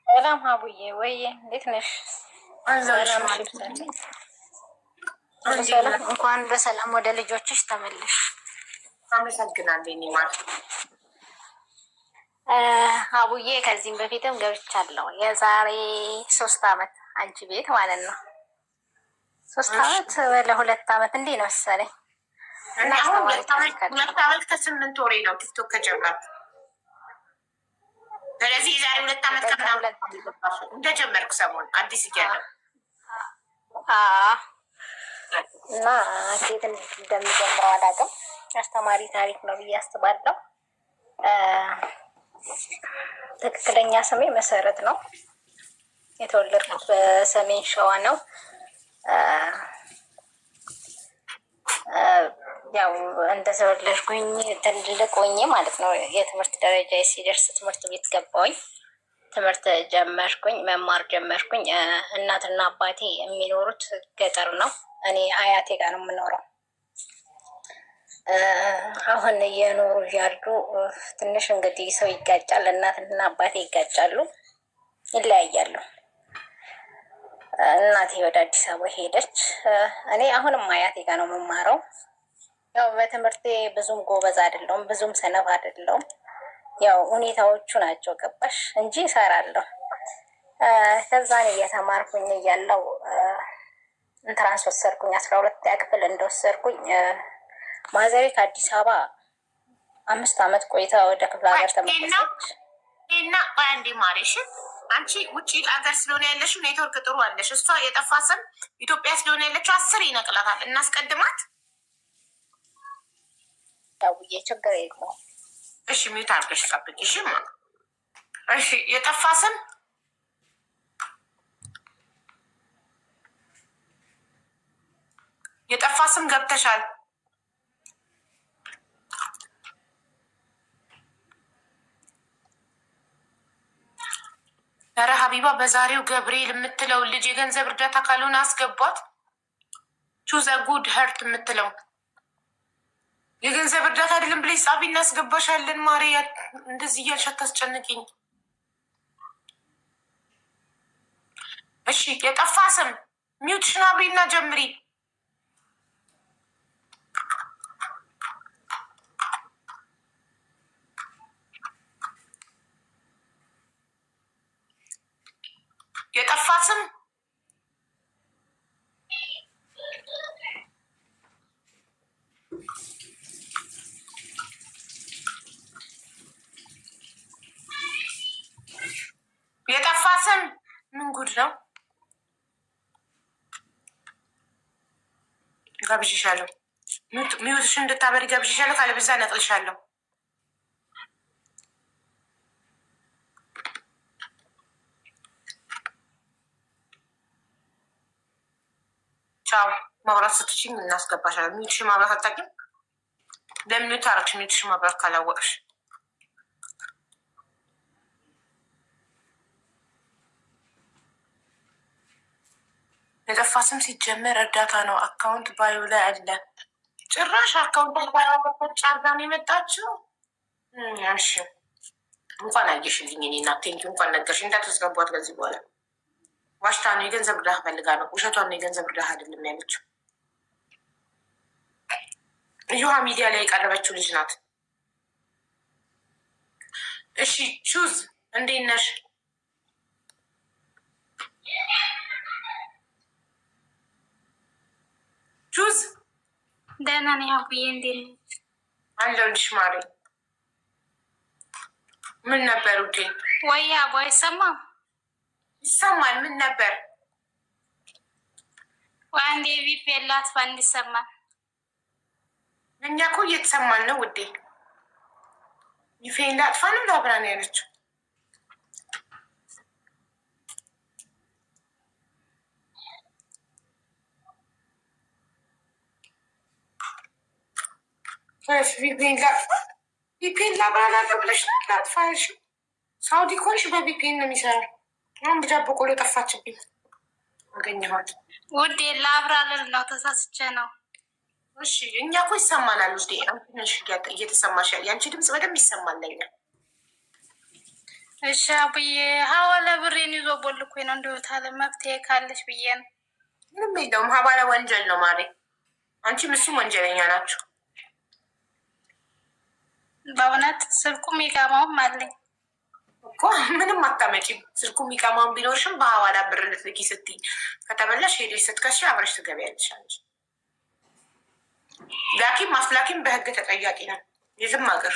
ሰላም ሀቡዬ፣ ወይ እንዴት ነሽ? ሁሉ ሰላም። እንኳን በሰላም ወደ ልጆችሽ ተመለሽ። አመሰግናለሁ የእኔ ማር። አቡዬ ከዚህም በፊትም ገብቻለሁ። የዛሬ 3 አመት አንቺ ቤት ማለት ነው። 3 አመት ለ2 አመት እንዲህ ነው መሰለኝ። እኔ እና አሁን አስተማሪ 2 አመት ታሪክ አለ። 2 አመት ከ8 ወሬ ነው ቲክቶክ ከጀመርኩ። ስለዚህ የዛሬ 2 አመት በቃ ከምናምን ሁለት እንደጀመርኩ ሰሞን አዲስ እያለሁ እና ሴት እንደሚጀምረው አላውቅም። አስተማሪ ታሪክ ነው ብዬ አስባለሁ። ትክክለኛ ስሜ መሰረት ነው። የተወለድኩት በሰሜን ሸዋ ነው። ያው እንደተወለድኩኝ ትልቅ ሆኜ ማለት ነው የትምህርት ደረጃ ሲደርስ ትምህርት ቤት ገባሁኝ። ትምህርት ጀመርኩኝ፣ መማር ጀመርኩኝ። እናትና አባቴ የሚኖሩት ገጠር ነው። እኔ አያቴ ጋር ነው የምኖረው። አሁን እየኖሩ እያሉ ትንሽ እንግዲህ ሰው ይጋጫል። እናትና አባቴ ይጋጫሉ፣ ይለያያሉ። እናቴ ወደ አዲስ አበባ ሄደች። እኔ አሁንም አያቴ ጋር ነው የምማረው። ያው በትምህርቴ ብዙም ጎበዝ አይደለሁም፣ ብዙም ሰነፍ አይደለሁም። ያው ሁኔታዎቹ ናቸው ገባሽ እንጂ እሰራለሁ። ከዛን እየተማርኩኝ እያለው entrance ወሰድኩኝ። 12ኛ ክፍል እንደወሰድኩኝ ማዘሬ ከአዲስ አበባ 5 አመት ቆይታ ወደ ክፍለ ሀገር ተመለሰች። እና ቆይ አንዴ ማሬ፣ እሺ አንቺ ውጭ ሀገር ስለሆነ ያለሽው ኔትወርክ ጥሩ አለሽ። እሷ የጠፋ ስም ኢትዮጵያ ስለሆነ ያለችው 10 ይነቅላታል። እናስቀድማት። ያውዬ ችግር የለውም። እሺ mute አድርገሽ ጠብቂ። እሺ ማ እሺ የጠፋ ስም የጠፋ ስም ገብተሻል። ኧረ ሀቢባ በዛሬው ገብርኤል የምትለው ልጅ የገንዘብ እርዳታ ካልሆነ አስገቧት። Choose good heart የምትለው የገንዘብ እርዳታ አይደለም ብለሽ ጻፊ፣ እናስገባሻለን። ማሬ እንደዚህ እያልሽ አታስጨንቂኝ። እሺ የጠፋ ስም mute ሽን አብሪና ጀምሪ። የጠፋ ስም የጠፋ ስም ምን ጉድ ነው? ጋብዥሻለሁ። Mute ሽን እንድታበሪ ጋብዥሻለሁ። ካለበዛ ነቅልሻለሁ። ቻው። ማብራት ስትችኝ እናስገባሻለን። Mute ሽን ማብራት አታውቂም? ለምን mute አደረግሽ? Mute ሽን ማብራት ካላወቅሽ የጠፋ ስም ሲጀመር እርዳታ ነው። Account bio ላይ አለ። ጭራሽ account bio ጫርጋ ነው የመጣችው። እሺ እንኳን አየሽልኝ እኔ እናት thank you፣ እንኳን ነገርሽ። እንዳታስገቧት ከዚህ በኋላ። ዋሽታ ነው፣ የገንዘብ እርዳታ ፈልጋ ነው። ውሸቷን ነው፣ የገንዘብ እርዳታ አይደለም ያለችው። እዮሃ ሚዲያ ላይ የቀረበችው ልጅ ናት። እሺ ቹዝ እንዴት ነሽ? ቹዝ ደህና ነኝ አቡዬ፣ እንዴት ነሽ? አለሁልሽ ማሬ። ምን ነበር ውዴ? ወይ አቡ አይሰማም? ይሰማል። ምን ነበር? ወይ አንዴ VPN ላጥፋ እንዲሰማል። እኛ እኮ እየተሰማን ነው ውዴ። VPN ላጥፋ ነው ላብራ ነው ያለችው። VPN ላጥፋ VPN ላብራ ላለው ብለሽ ነው ላጥፋ ያልሽው። ሳውዲ ከሆንሽ በ VPN ነው የሚሰራው። አሁን ብቻ በቆሎ ጠፋችብኝ፣ አገኘኋት። ውዴ ላብራ ልል ነው ተሳስቼ ነው። እሺ እኛ እኮ ይሰማናል ውዴ። አንቺ ነሽ እየተሰማሽ ያለ፣ የአንቺ ድምፅ በደንብ ይሰማል ለኛ። እሺ አቡዬ፣ ሀዋላ ብሬን ይዞ ቦልኮኝ ነው እንዲሁ ታለ መፍትሄ ካለሽ ብዬ ነው። ምንም የለውም። ሀዋላ ወንጀል ነው ማሬ። አንቺም እሱም ወንጀለኛ ናቸው። በእውነት ስልኩም ኢቃማውም አለኝ እኮ ምንም አታመጪም። ስልኩም ኢቃማውን ቢኖርሽም በሀዋላ ብር ልትልኪ ስትይ ከተበላሽ ሄደሽ ስትከሺ አብረሽ ትገቢያለሽ። አንቺ ላኪም አስላኪም በህግ ተጠያቂ ነው የዝም ሀገር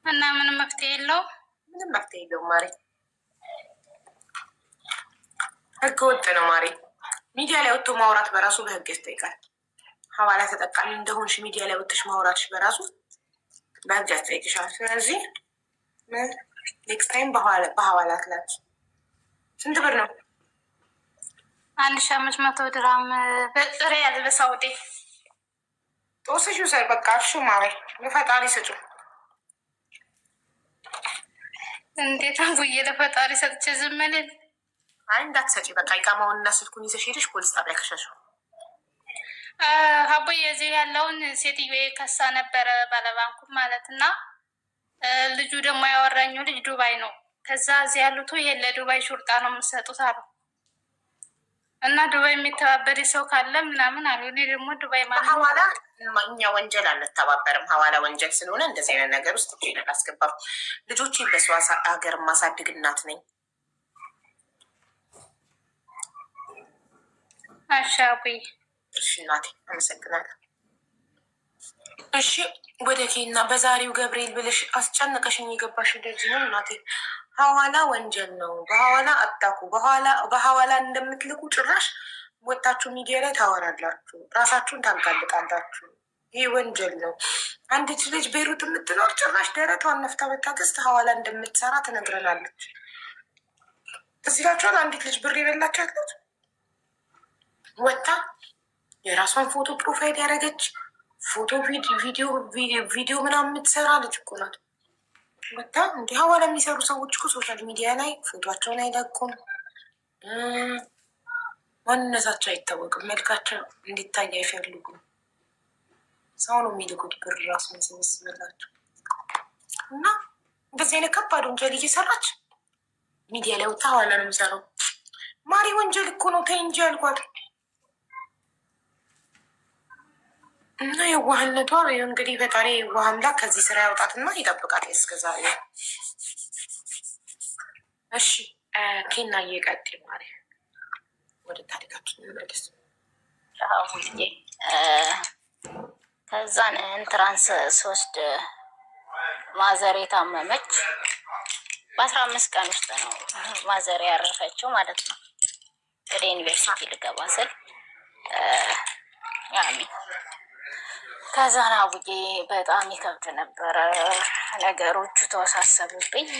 እና ምንም መፍትሄ የለውም። ምንም መፍትሄ የለውም ማሬ። ህገ ወጥ ነው ማሬ። ሚዲያ ላይ ወጥቶ ማውራት በራሱ በህግ ያስጠይቃል። ሀዋላ ተጠቃሚ እንደሆንሽ ሚዲያ ላይ ወጥተሽ ማውራትሽ በራሱ በህግ ያስጠይቅሻል። ስለዚህ next time በሀዋላ አትላኪ። ስንት ብር ነው? 1500 ድራም ሪያል በሳውዲ። ጦስሽ ይውሰድ በቃ። እሺ ማሬ ለፈጣሪ ስጩ። እንዴት አቡዬ ለፈጣሪ ሰጥቼ ዝም ልል? አይ እንዳትሰጪ በቃ። ኢቃማውንና ስልኩን ይዘሽ ሄደሽ ፖሊስ ጣቢያ ከሸሽው። አቡዬ እዚህ ያለውን ሴትዮ ከሳ ነበረ ባለባንኩ ማለት እና ልጁ ደግሞ ያወራኘው ልጅ ዱባይ ነው። ከዛ እዚህ ያሉት ይሄ ለዱባይ ሹርጣ ነው የምሰጡት አሉ እና ዱባይ የሚተባበር ሰው ካለ ምናምን አሉ። እኔ ደግሞ ዱባይ ማለት በሀዋላ እኛ ወንጀል አንተባበርም። ሀዋላ ወንጀል ስለሆነ እንደዚህ አይነት ነገር ውስጥ እጄን አላስገባም። ልጆቼን በሰው ሀገር ማሳድግ እናት ነኝ። እሺ አቡዬ። እሺ እናቴ አመሰግናለሁ። እሺ ወደ ኬና በዛሬው ገብርኤል ብለሽ አስጨንቀሽኝ የገባሽ ደጅ ነው እናቴ። ሀዋላ ወንጀል ነው። በሀዋላ አታኩ። በሀዋላ እንደምትልኩ ጭራሽ ወጣችሁ ሚዲያ ላይ ታወራላችሁ፣ ራሳችሁን ታጋልጣላችሁ። ይህ ወንጀል ነው። አንዲት ልጅ ቤሩት የምትኖር ጭራሽ ደረቷን ነፍታ በታገስት ሀዋላ እንደምትሰራ ትነግረናለች። ትዝ ይላችኋል። አንዲት ልጅ ብር የበላቻት ልጅ ወጥታ የራሷን ፎቶ profile ያደረገች ፎቶ ቪዲዮ ምናምን የምትሰራ ልጅ እኮ ናት። ወጥታ እንዲህ ሀዋላ የሚሰሩ ሰዎች እኮ social media ላይ ፎቶቸውን አይለቁም፣ ማንነታቸው አይታወቅም፣ መልካቸው እንዲታይ አይፈልጉም። ሰው ነው የሚልኩት ብር ራሱ የሚሰበስብላቸው እና እንደዚህ አይነት ከባድ ወንጀል እየሰራች ሚዲያ ላይ ወጥታ ሀዋላ ነው የሚሰራው። ማሪ ወንጀል እኮ ነው ተይ እንጂ አልኳት። እና የዋህነቷ እንግዲህ ፈጣሪ የዋህ አምላክ ከዚህ ስራ ያውጣትና ይጠብቃት እስከዛሬ። እሺ ኬና እየቀጥ ማሪ ወደ ታሪካችን እንመለስ። አቡዬ ከዛን entrance ስወስድ ማዘሬ ታመመች። በ15 ቀን ውስጥ ነው ማዘሬ ያረፈችው ማለት ነው። ወደ ዩኒቨርሲቲ ልገባ ስል አሚን። ከዛን አቡዬ በጣም ይከብድ ነበረ። ነገሮቹ ተወሳሰቡብኝ።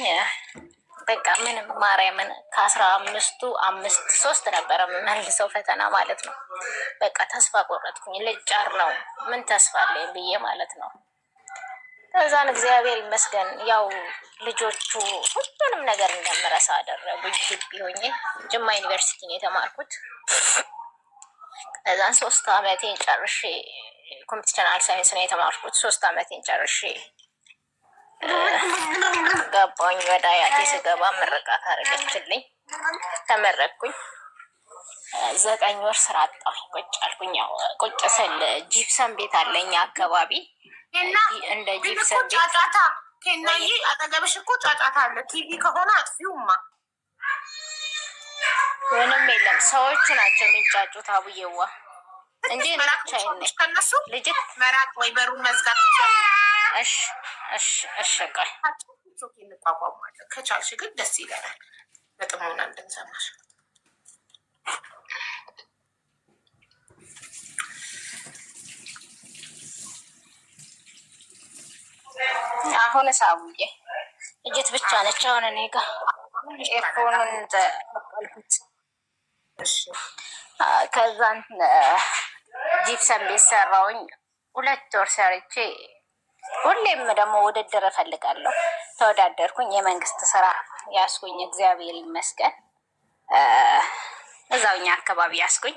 በቃ ምንም ማርያምን ከ15ቱ 5 3 ነበረ የምመልሰው ፈተና ማለት ነው። በቃ ተስፋ ቆረጥኩኝ። ልጫር ነው ምን ተስፋ አለኝ ብዬ ማለት ነው። ከዛን እግዚአብሔር ይመስገን ያው ልጆቹ ሁሉንም ነገር እንደምረሳ አደረጉኝ። ግቢ ሆኜ ጅማ ዩኒቨርሲቲ ነው የተማርኩት። ከዛን 3 አመቴን ጨርሼ computational science ነው የተማርኩት። 3 አመቴን ጨርሼ ገባኝ። ወደ አያቴ ስገባ ምርቃት አደረገችልኝ። ተመረቅኩኝ። 9 ወር ስራ አጣሁኝ። ቁጭ አልኩኝ። ያው ቁጭ ስል ጂፕሰን ቤት አለኝ አካባቢ እንደ ጂፕሰን ቤት ጫጫታ ኬናዬ፣ አጠገብሽ እኮ ጫጫታ አለ። ቲቪ ከሆነ አጥፊውማ። ምንም የለም። ሰዎቹ ናቸው የሚንጫጩት አቡዬዋ እንጂ እኔ ብቻዬን ነኝ። ከነሱ ልጅት መራቅ ወይ በሩን መዝጋት ትችያለሽ። እሺ እሺ እሺ ቆይ እንቋቋማለን። ከቻልሽ ግን ደስ ይለናል በጥሞና እንድንሰማሽ። አሁንስ አቡዬ ልጅት ብቻ ነች አሁን እኔ ጋ earphone ኑን ተቀልኩት። ከዛን ጂፕሰን ቤት ሰራውኝ። 2 ወር ሰርቼ ሁሌም ደግሞ ውድድር እፈልጋለሁ። ተወዳደርኩኝ። የመንግስት ስራ ያስኩኝ፣ እግዚአብሔር ይመስገን። እዛው እኛ አካባቢ ያስኩኝ።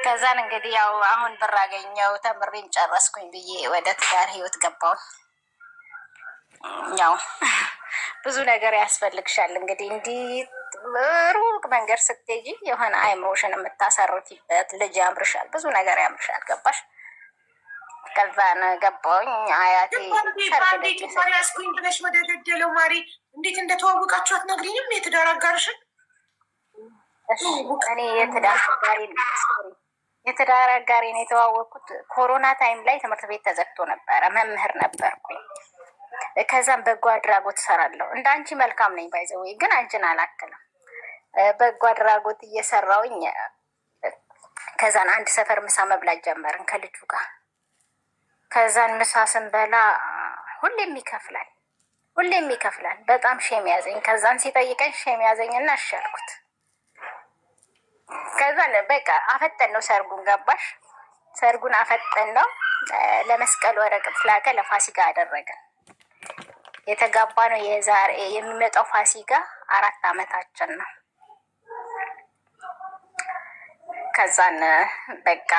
ከዛን እንግዲህ ያው አሁን ብር አገኘው ተምሬን ጨረስኩኝ ብዬ ወደ ትዳር ህይወት ገባሁ። ያው ብዙ ነገር ያስፈልግሻል። እንግዲህ እንዲህ ሩቅ መንገድ ስትሄጂ የሆነ አይምሮሽን የምታሰርፊበት ልጅ ያምርሻል፣ ብዙ ነገር ያምርሻል። ገባሽ? ከዛን ገባሁኝ አያቴ ሰርግ ባንዴ ደገሰ። ትዳር ያዝኩኝ ብለሽ ወደ ገደለው ማሪ፣ እንዴት እንደተዋወቃችሁ አትነግሪኝም? የትዳር አጋርሽን? እሺ፣ እኔ የትዳር አጋሬን፣ sorry፣ የትዳር አጋሬን የተዋወቅኩት ኮሮና time ላይ ትምህርት ቤት ተዘግቶ ነበረ። መምህር ነበርኩኝ። ከዛም በጎ አድራጎት እሰራለሁ። እንደ አንቺ መልካም ነኝ by the way፣ ግን አንቺን አላክልም። በጎ አድራጎት እየሰራውኝ ከዛን አንድ ሰፈር ምሳ መብላት ጀመርን ከልጁ ጋር። ከዛን ምሳ ስንበላ ሁሌም ይከፍላል፣ ሁሌም ይከፍላል። በጣም shame ያዘኝ። ከዛን ሲጠይቀኝ shame ያዘኝና እሺ አልኩት። ከዛን በቃ አፈጠን ነው ሰርጉን፣ ገባሽ? ሰርጉን አፈጠን ነው። ለመስቀል ወረቀት ላከ፣ ለፋሲካ አደረገን። የተጋባ ነው የዛሬ የሚመጣው ፋሲካ 4 አመታችን ነው። ከዛን በቃ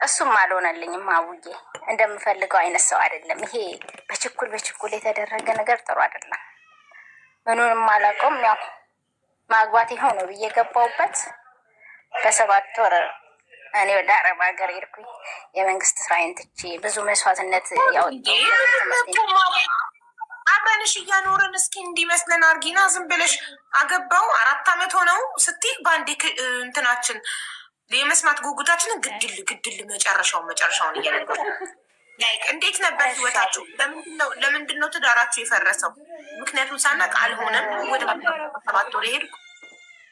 እሱም አልሆነልኝም። አቡዬ እንደምፈልገው አይነት ሰው አይደለም። ይሄ በችኩል በችኩል የተደረገ ነገር ጥሩ አይደለም። ምኑንም አላውቀውም። ያው ማግባት ይኸው ብዬ ገባሁበት። በ7 ወር እኔ ወደ አረብ ሀገር ሄድኩኝ። የመንግስት ስራዬን ትቼ ብዙ መስዋዕትነት ያወጣሁበት ትምህርት አብረንሽ እያኖርን እስኪ እንዲመስለን አርጊና ዝም ብለሽ አገባው 4 አመት ሆነው ስትይ በአንዴ እንትናችን የመስማት ጉጉታችንን ግድል ግድል መጨረሻውን መጨረሻውን እየነገሩ like እንዴት ነበር ህይወታችሁ? ለምንድን ነው ትዳራችሁ የፈረሰው? ምክንያቱም ሳናቅ አልሆነም። ወደ 7 ወር የሄድኩ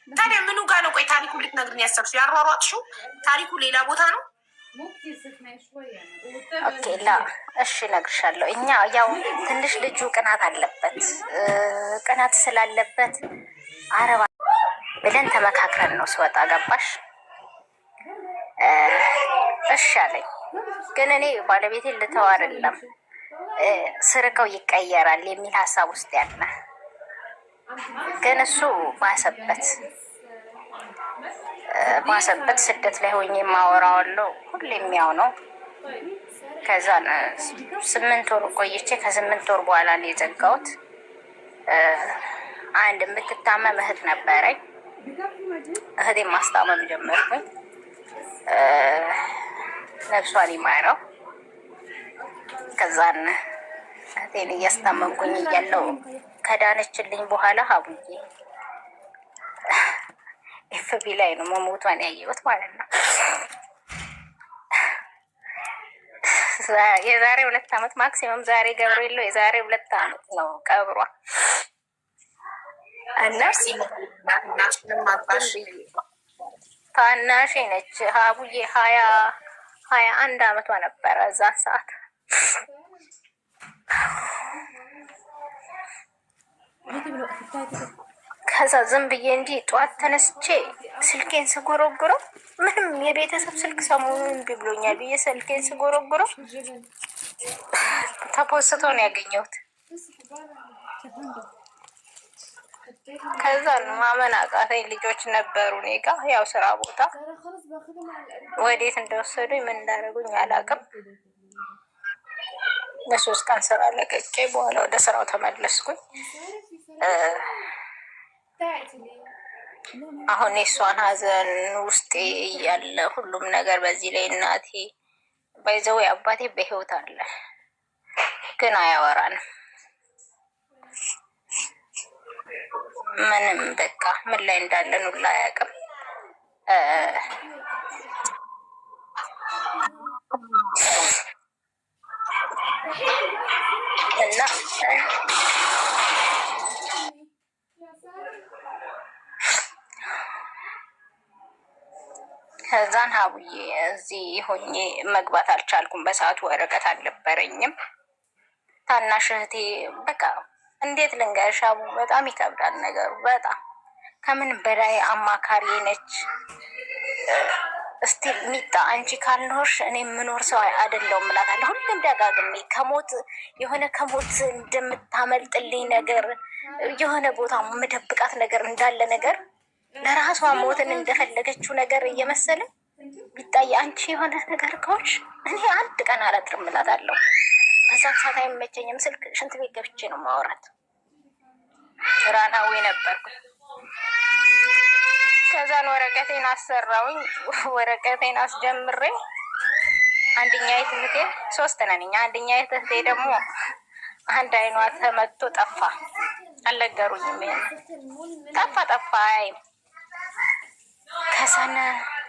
ታዲያ ምኑ ጋ ነው? ቆይ ታሪኩ ልትነግሪን ያሰብሽው ያሯሯጥሽው ታሪኩ ሌላ ቦታ ነው። Okay ላ እሺ እነግርሻለሁ። እኛ ያው ትንሽ ልጁ ቅናት አለበት። ቅናት ስላለበት አረባ ብለን ተመካክረን ነው ስወጣ፣ ገባሽ? እሺ አለኝ። ግን እኔ ባለቤቴን ልተው አይደለም፣ ስርቀው ይቀየራል የሚል ሀሳብ ውስጥ ያለ፣ ግን እሱ ባሰበት ባሰበት። ስደት ላይ ሆኜ የማወራዋለሁ፣ ሁሌም ያው ነው። ከዛ 8 ወር ቆይቼ ከ8 ወር በኋላ ነው የዘጋሁት። አንድ የምትታመም እህት ነበረኝ። እህቴን ማስታመም ጀመርኩኝ። ነፍሷን ይማረው። ከዛን እህቴን እያስታመምኩኝ እያለው ከዳነችልኝ በኋላ ሀቡዬ FB ላይ ነው መሞቷን ያየሁት ማለት ነው። የዛሬ 2 አመት maximum፣ ዛሬ ገብርኤል ነው። የዛሬ 2 አመት ነው ቀብሯ እና እናትሽንም አጣሽ። ታናሼ ነች ሀቡዬ፣ 21 አመቷ ነበረ እዛ ሰዓት። ከዛ ዝም ብዬ እንዲህ ጠዋት ተነስቼ ስልኬን ስጎረጉረው ምንም የቤተሰብ ስልክ ሰሞኑን እምቢ ብሎኛል ብዬ ስልኬን ስጎረጉረው ተፖስቶ ነው ያገኘሁት። ከዛ ነው ማመን አቃተኝ። ልጆች ነበሩ እኔ ጋ ያው ስራ ቦታ፣ ወዴት እንደወሰዱኝ ምን እንዳደረጉኝ አላውቅም። ለ3 ቀን ስራ ለቅቄ በኋላ ወደ ስራው ተመለስኩኝ። አሁን የእሷን ሀዘን ውስጤ እያለ ሁሉም ነገር በዚህ ላይ እናቴ by the way አባቴ በህይወት አለ ግን አያወራንም። ምንም በቃ ምን ላይ እንዳለን ሁላ አያውቅም። እና ከዛን ሀቡዬ እዚህ ሆኜ መግባት አልቻልኩም። በሰዓቱ ወረቀት አልነበረኝም። ታናሽ እህቴ በቃ እንዴት ልንገርሽ ሀቡ፣ በጣም ይከብዳል ነገሩ። በጣም ከምን በላይ አማካሪ ነች። እስቲ ሚጣ አንቺ ካልኖርሽ እኔ የምኖር ሰው አይደለሁም እላታለሁ። ሁሉም ደጋግሜ ከሞት የሆነ ከሞት እንደምታመልጥልኝ ነገር፣ የሆነ ቦታ የምደብቃት ነገር እንዳለ ነገር፣ ለራሷ ሞትን እንደፈለገችው ነገር እየመሰለ ቢታይ አንቺ የሆነ ነገር ከሆንሽ እኔ አንድ ቀን አላድርም እላታለሁ። በዛን ሰዓት አይመቸኝም፣ ስልክ ሽንት ቤት ገብቼ ነው ማውራት። Runaway ነበርኩ። ከዛን ወረቀቴን አሰራውኝ። ወረቀቴን አስጀምሬ አንደኛ እህቴ፣ ሶስት ነን እኛ። አንደኛ እህቴ ደግሞ አንድ አይኗ ተመቶ ጠፋ። አልነገሩኝም። ይሄን ጠፋ ጠፋ አያይም። ከዛን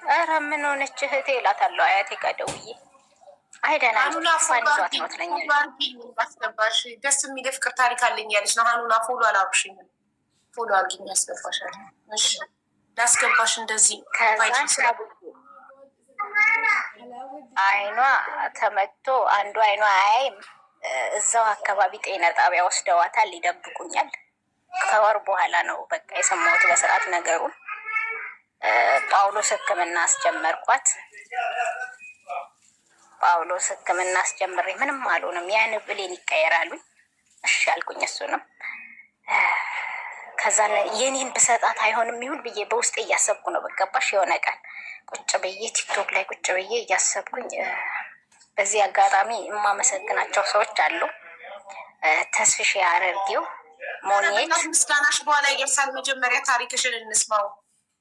ኧረ ምን ሆነች እህቴ እላታለሁ አያቴ ጋር ደውዬ። አይ ደህና ነች፣ ሀኑና ጉንፋን ይዟት ነው ትለኛለች። አስገባሽ። ደስ የሚል የፍቅር ታሪክ አለኝ ያለች ነው። ሀኑና follow አላልኩሽኝም። Follow አድርጊኝ፣ ያስገባሻል። እሺ ላስገባሽ። እንደዚህ ከዛን አይኗ ተመቶ አንዱ አይኗ አያይም። እዛው አካባቢ ጤና ጣቢያ ወስደዋታል። ይደብቁኛል። ከወር በኋላ ነው በቃ የሰማሁት በስርዓት ነገሩን። ጳውሎስ ሕክምና አስጀመርኳት። ጳውሎስ ሕክምና አስጀምሬ ምንም አልሆንም። ያን ብሌን ይቀየራሉኝ። እሺ አልኩኝ። እሱንም ከዛ የኔን ብሰጣት አይሆንም ይሁን ብዬ በውስጤ እያሰብኩ ነው። በገባሽ የሆነ ቀን ቁጭ ብዬ ቲክቶክ ላይ ቁጭ ብዬ እያሰብኩኝ፣ በዚህ አጋጣሚ የማመሰግናቸው ሰዎች አሉ። ተስፍሽ አረርጌው ሞኔት ምስጋናሽ በኋላ ይደርሳል። መጀመሪያ ታሪክሽን እንስማው።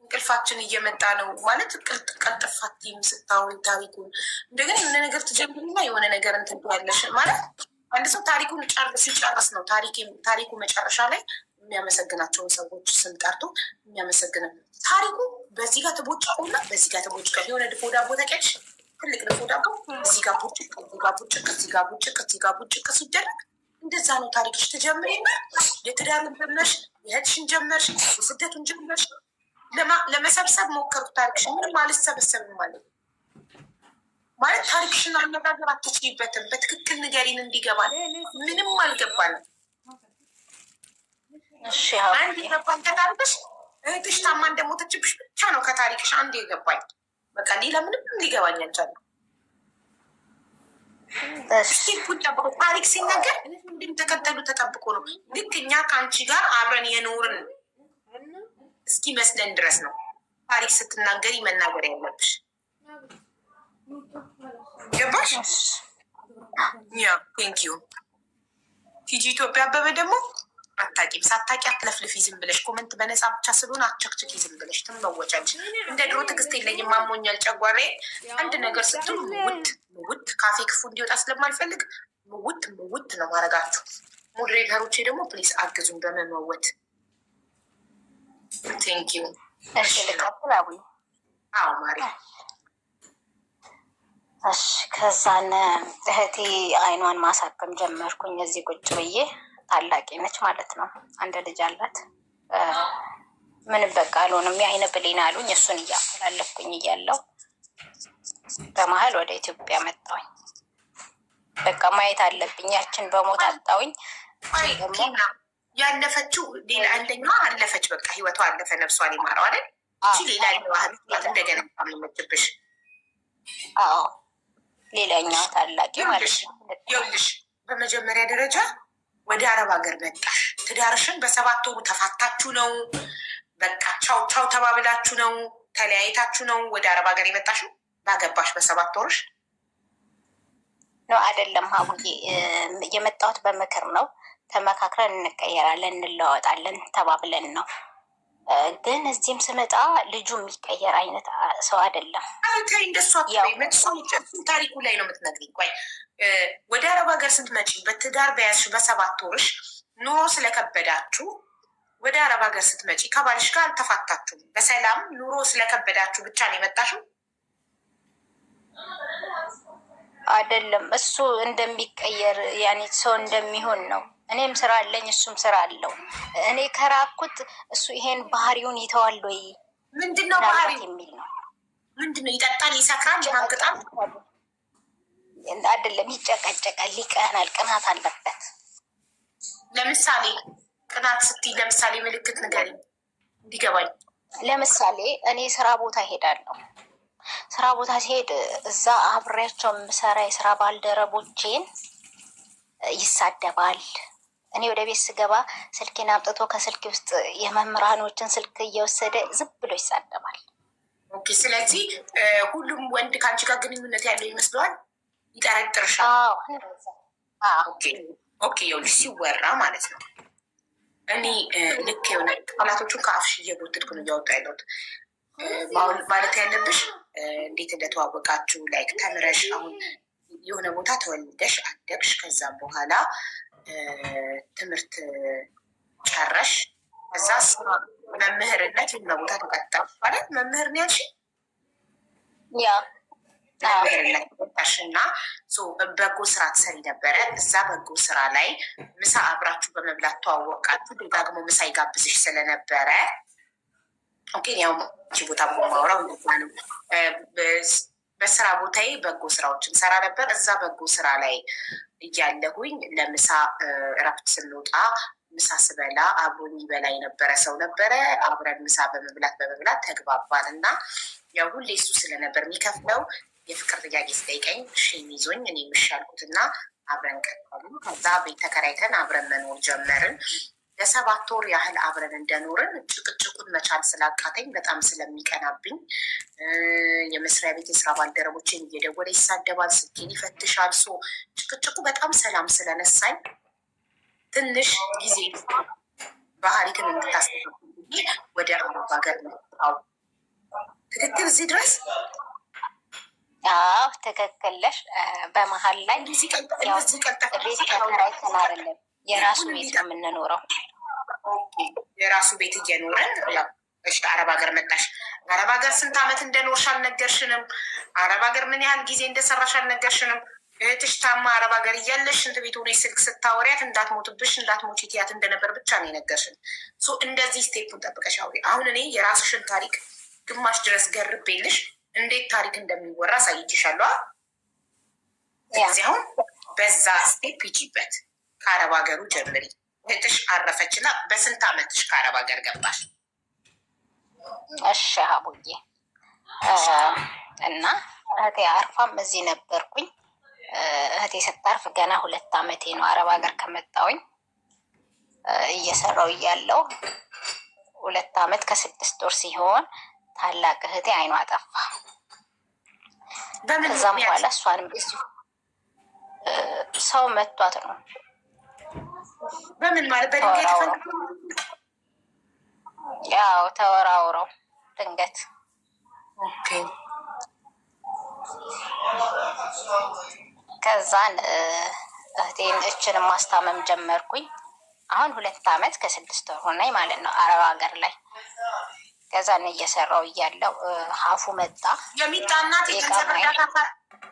እንቅልፋችን እየመጣ ነው ማለት ቀልጥፋቲም ስታወሪ ታሪኩን እንደገና የሆነ ነገር ትጀምሪና የሆነ ነገር እንትን ትያለሽ። ማለት አንድ ሰው ታሪኩን ሲጨርስ ነው ታሪኩ መጨረሻ ላይ የሚያመሰግናቸውን ሰዎች ስም ጠርቶ የሚያመሰግነው። ታሪኩ በዚህ ጋር ትቦጭቁና በዚህ ጋር ትቦጭቅ። የሆነ ድፎ ዳቦ ታውቂያለሽ? ትልቅ ድፎ ዳቦ እዚህ ጋር ቡጭቅ፣ እዚህ ጋር ቡጭቅ፣ እዚህ ጋር ቡጭቅ፣ እዚህ ጋር ቡጭቅ ሲደረግ እንደዛ ነው ታሪክሽ። ትጀምሪና የትዳሩን ጀመርሽ፣ የእህትሽን ጀመርሽ፣ የስደቱን ጀመርሽ። ለመሰብሰብ ሞከርኩ ታሪክሽን፣ ምንም አልሰበሰብም ማለት ማለት ታሪክሽን አነጋገር አትችይበትም። በትክክል ንገሪን እንዲገባል። ምንም አልገባንም። እሺ አንድ የገባኝ ከታሪክሽ እህትሽ ታማ እንደሞተችብሽ ብቻ ነው ከታሪክሽ አንድ የገባኝ። በቃ ሌላ ምንም ሊገባኝ አልቻለም። Step ኡን ጠብቆ ታሪክ ሲነገር እንዲም ተከተሉ ተጠብቆ ነው። ልክ እኛ ከአንቺ ጋር አብረን የኖርን እስኪመስለን ድረስ ነው ታሪክ ስትናገሪ መናገር ያለብሽ። ገባሽ? Yeah, thank you ቲጂ ኢትዮጵያ። አበበ ደግሞ አታቂም። ሳታቂ አትለፍልፊ ዝም ብለሽ። Comment በነፃ ብቻ ስለሆነ አትቸክችኪ ዝም ብለሽ ትመወጫለሽ። እንደ ድሮ ትዕግስት የለኝም፣ አሞኛል ጨጓራዬ። አንድ ነገር ስትሉ ምውት ምውት፣ ካፌ ክፉ እንዲወጣ ስለማልፈልግ ምውት ምውት ነው ማድረጋችሁ። Moderator ኦቼ ደግሞ please አግዙን በመመወት። Thank you። እሺ ልቀጥል አቡዬ? አዎ ማሪ። እሺ ከዛን እህቴ አይኗን ማሳከም ጀመርኩኝ እዚህ ቁጭ ብዬ። ታላቄ ነች ማለት ነው። አንድ ልጅ አላት። ምንም በቃ አልሆንም። የአይን ብሌን አሉኝ። እሱን እያፈላለኩኝ እያለው በመሀል ወደ ኢትዮጵያ መጣሁኝ። በቃ ማየት አለብኝ። ያችን በሞት አጣሁኝ። ቆይ ኪና፣ ያለፈችው ሌላ አንደኛዋ አለፈች። በቃ ህይወቷ አለፈ፣ ነፍሷን ይማረው አይደል? እቺ ሌላ ባህል እንደገና መችብሽ። አዎ ሌላኛዋ ታላቂ ማለት ነው። ይኸውልሽ፣ በመጀመሪያ ደረጃ ወደ አረብ ሀገር መጣሽ። ትዳርሽን በ7 ወሩ ተፋታችሁ ነው? በቃ ቻው ቻው ተባብላችሁ ነው? ተለያይታችሁ ነው ወደ አረብ ሀገር የመጣሽው? ባገባሽ በ7 ወርሽ? ነው አይደለም ሀቡዬ፣ የመጣሁት በምክር ነው። ተመካክረን እንቀየራለን፣ እንለዋወጣለን ተባብለን ነው። ግን እዚህም ስመጣ ልጁ የሚቀየር አይነት ሰው አይደለም። አይ ተይ፣ እንደሱ አትበይ። እሱን ታሪኩ ላይ ነው የምትነግሪኝ። ቆይ፣ ወደ አረብ ሀገር ስትመጪ በትዳር በያዝሽ በ7 ወርሽ ኑሮ ስለከበዳችሁ ወደ አረብ ሀገር ስትመጪ ከባልሽ ጋር አልተፋታችሁም። በሰላም ኑሮ ስለከበዳችሁ ብቻ ነው የመጣሽው? አይደለም፣ እሱ እንደሚቀየር ያኔ ሰው እንደሚሆን ነው። እኔም ስራ አለኝ፣ እሱም ስራ አለው። እኔ ከራኩት እሱ ይሄን ባህሪውን ይተዋል ወይ ምንድን ነው ምናልባት ባህሪው? የሚል ነው። ምንድን ነው? ይጠጣል፣ ይሰክራል፣ ይማግጣል? አይደለም፣ ይጨቀጨቃል፣ ይቀናል፣ ቅናት አለበት። ለምሳሌ ቅናት ስትይ ለምሳሌ ምልክት ንገሪኝ እንዲገባኝ። ለምሳሌ እኔ ስራ ቦታ እሄዳለሁ። ስራ ቦታ ሲሄድ እዛ አብሬያቸው የምሰራ የስራ ባልደረቦቼን ይሳደባል። እኔ ወደ ቤት ስገባ ስልኬን አምጥቶ ከስልኬ ውስጥ የመምህራኖችን ስልክ እየወሰደ ዝም ብሎ ይሳደባል። Okay። ስለዚህ ሁሉም ወንድ ከአንቺ ጋር ግንኙነት ያለው ይመስለዋል፣ ይጠረጥርሻል። አዎ እንደዛ። አዎ። Okay። ይኸውልሽ ሲወራ ማለት ነው እኔ ልክ የሆነ ቃላቶቹን ከአፍሽ እየጎተትኩ ነው እያወጣ ያለሁት። ማለት ያለብሽ እንዴት እንደተዋወቃችሁ፣ like ተምረሽ አሁን የሆነ ቦታ ተወልደሽ አደግሽ፣ ከዛም በኋላ ትምህርት ጨረሽ፣ ከዛ መምህርነት የሆነ ቦታ ተቀጠርሽ ማለት መምህር ነው ያልሽኝ? ያ። መምህርነት ወጣሽ እና በጎ ስራ ትሰሪ ነበረ። እዛ በጎ ስራ ላይ ምሳ አብራችሁ በመብላት ተዋወቃችሁ። ደጋግሞ ምሳ ይጋብዝሽ ስለነበረ፣ okay፣ ያው አንቺ ቦታ ማውራው እንደዛ ነው። በስራ ቦታዬ በጎ ስራዎችን ሰራ ነበር። እዛ በጎ ስራ ላይ እያለሁኝ ለምሳ እረፍት ስንወጣ ምሳ ስበላ አብሮኝ ይበላ የነበረ ሰው ነበረ። አብረን ምሳ በመብላት በመብላት ተግባባን እና ያው ሁሌ እሱ ስለነበር የሚከፍለው የፍቅር ጥያቄ ስጠይቀኝ shame ይዞኝ እኔ የምሻልኩት እና አብረን ቀጠሉ። ከዛ ቤት ተከራይተን አብረን መኖር ጀመርን። ለ7 ወር ያህል አብረን እንደኖርን ጭቅጭቁን መቻል ስላቃተኝ፣ በጣም ስለሚቀናብኝ፣ የመስሪያ ቤት የስራ ባልደረቦችን እየደወለ ይሳደባል፣ ስልኬን ይፈትሻል። So ጭቅጭቁ በጣም ሰላም ስለነሳኝ ትንሽ ጊዜ ባህሪክን እንድታስተካክል ወደ አረብ ሀገር መጣሁ። ትክክል እዚህ ድረስ? አዎ፣ ትክክል ነሽ። በመሀል ላይ እንደዚህ ቀልጠፍ ቤት ተከራይተን አይደለም፣ የራሱ ቤት ነው የምንኖረው። የራሱ ቤት እየኖረን ያው፣ እሺ፣ አረብ ሀገር መጣሽ። አረብ ሀገር ስንት ዓመት እንደኖርሽ አልነገርሽንም። አረብ ሀገር ምን ያህል ጊዜ እንደሰራሽ አልነገርሽንም። እህትሽ ታማ አረብ ሀገር እያለሽ ሽንት ቤት ሆነሽ ስልክ ስታወሪያት እንዳትሞትብሽ፣ እንዳትሞቺ ትያት እንደነበር ብቻ ነው የነገርሽን። So እንደዚህ step ኡን ጠብቀሽ አውሪ። አሁን እኔ የራስሽን ታሪክ ግማሽ ድረስ ገርቤልሽ እንዴት ታሪክ እንደሚወራ አሳይቼሻለሁ። ስለዚህ አሁን በዛ step ሂጂበት። ከአረብ ሀገሩ ጀምሪ። እህትሽ አረፈች እና በስንት ዓመትሽ ከአረብ ሀገር ገባሽ? እሺ ሀቡዬ፣ እና እህቴ አርፋም እዚህ ነበርኩኝ። እህቴ ስታርፍ ገና 2 ዓመቴ ነው አረብ ሀገር ከመጣሁኝ። እየሰራው እያለው 2 ዓመት ከ6 ወር ሲሆን ታላቅ እህቴ አይኗ ጠፋ። በምን ከዛም ምክንያት? በኋላ እሷንም እዚሁ ሰው መቷት ነው። በምን ማለት በድንጋይ ተወራውረው። ተፈንክቶ? ያው ተወራውረው ድንገት። ከዛን እህቴን እችን ማስታመም ጀመርኩኝ። አሁን 2 ዓመት ከ6 ወር ሆነኝ ማለት ነው አረብ ሀገር ላይ። ከዛን እየሰራው እያለው ሀፉ መጣ። የሚጣ እናት የገንዘብ እርዳታ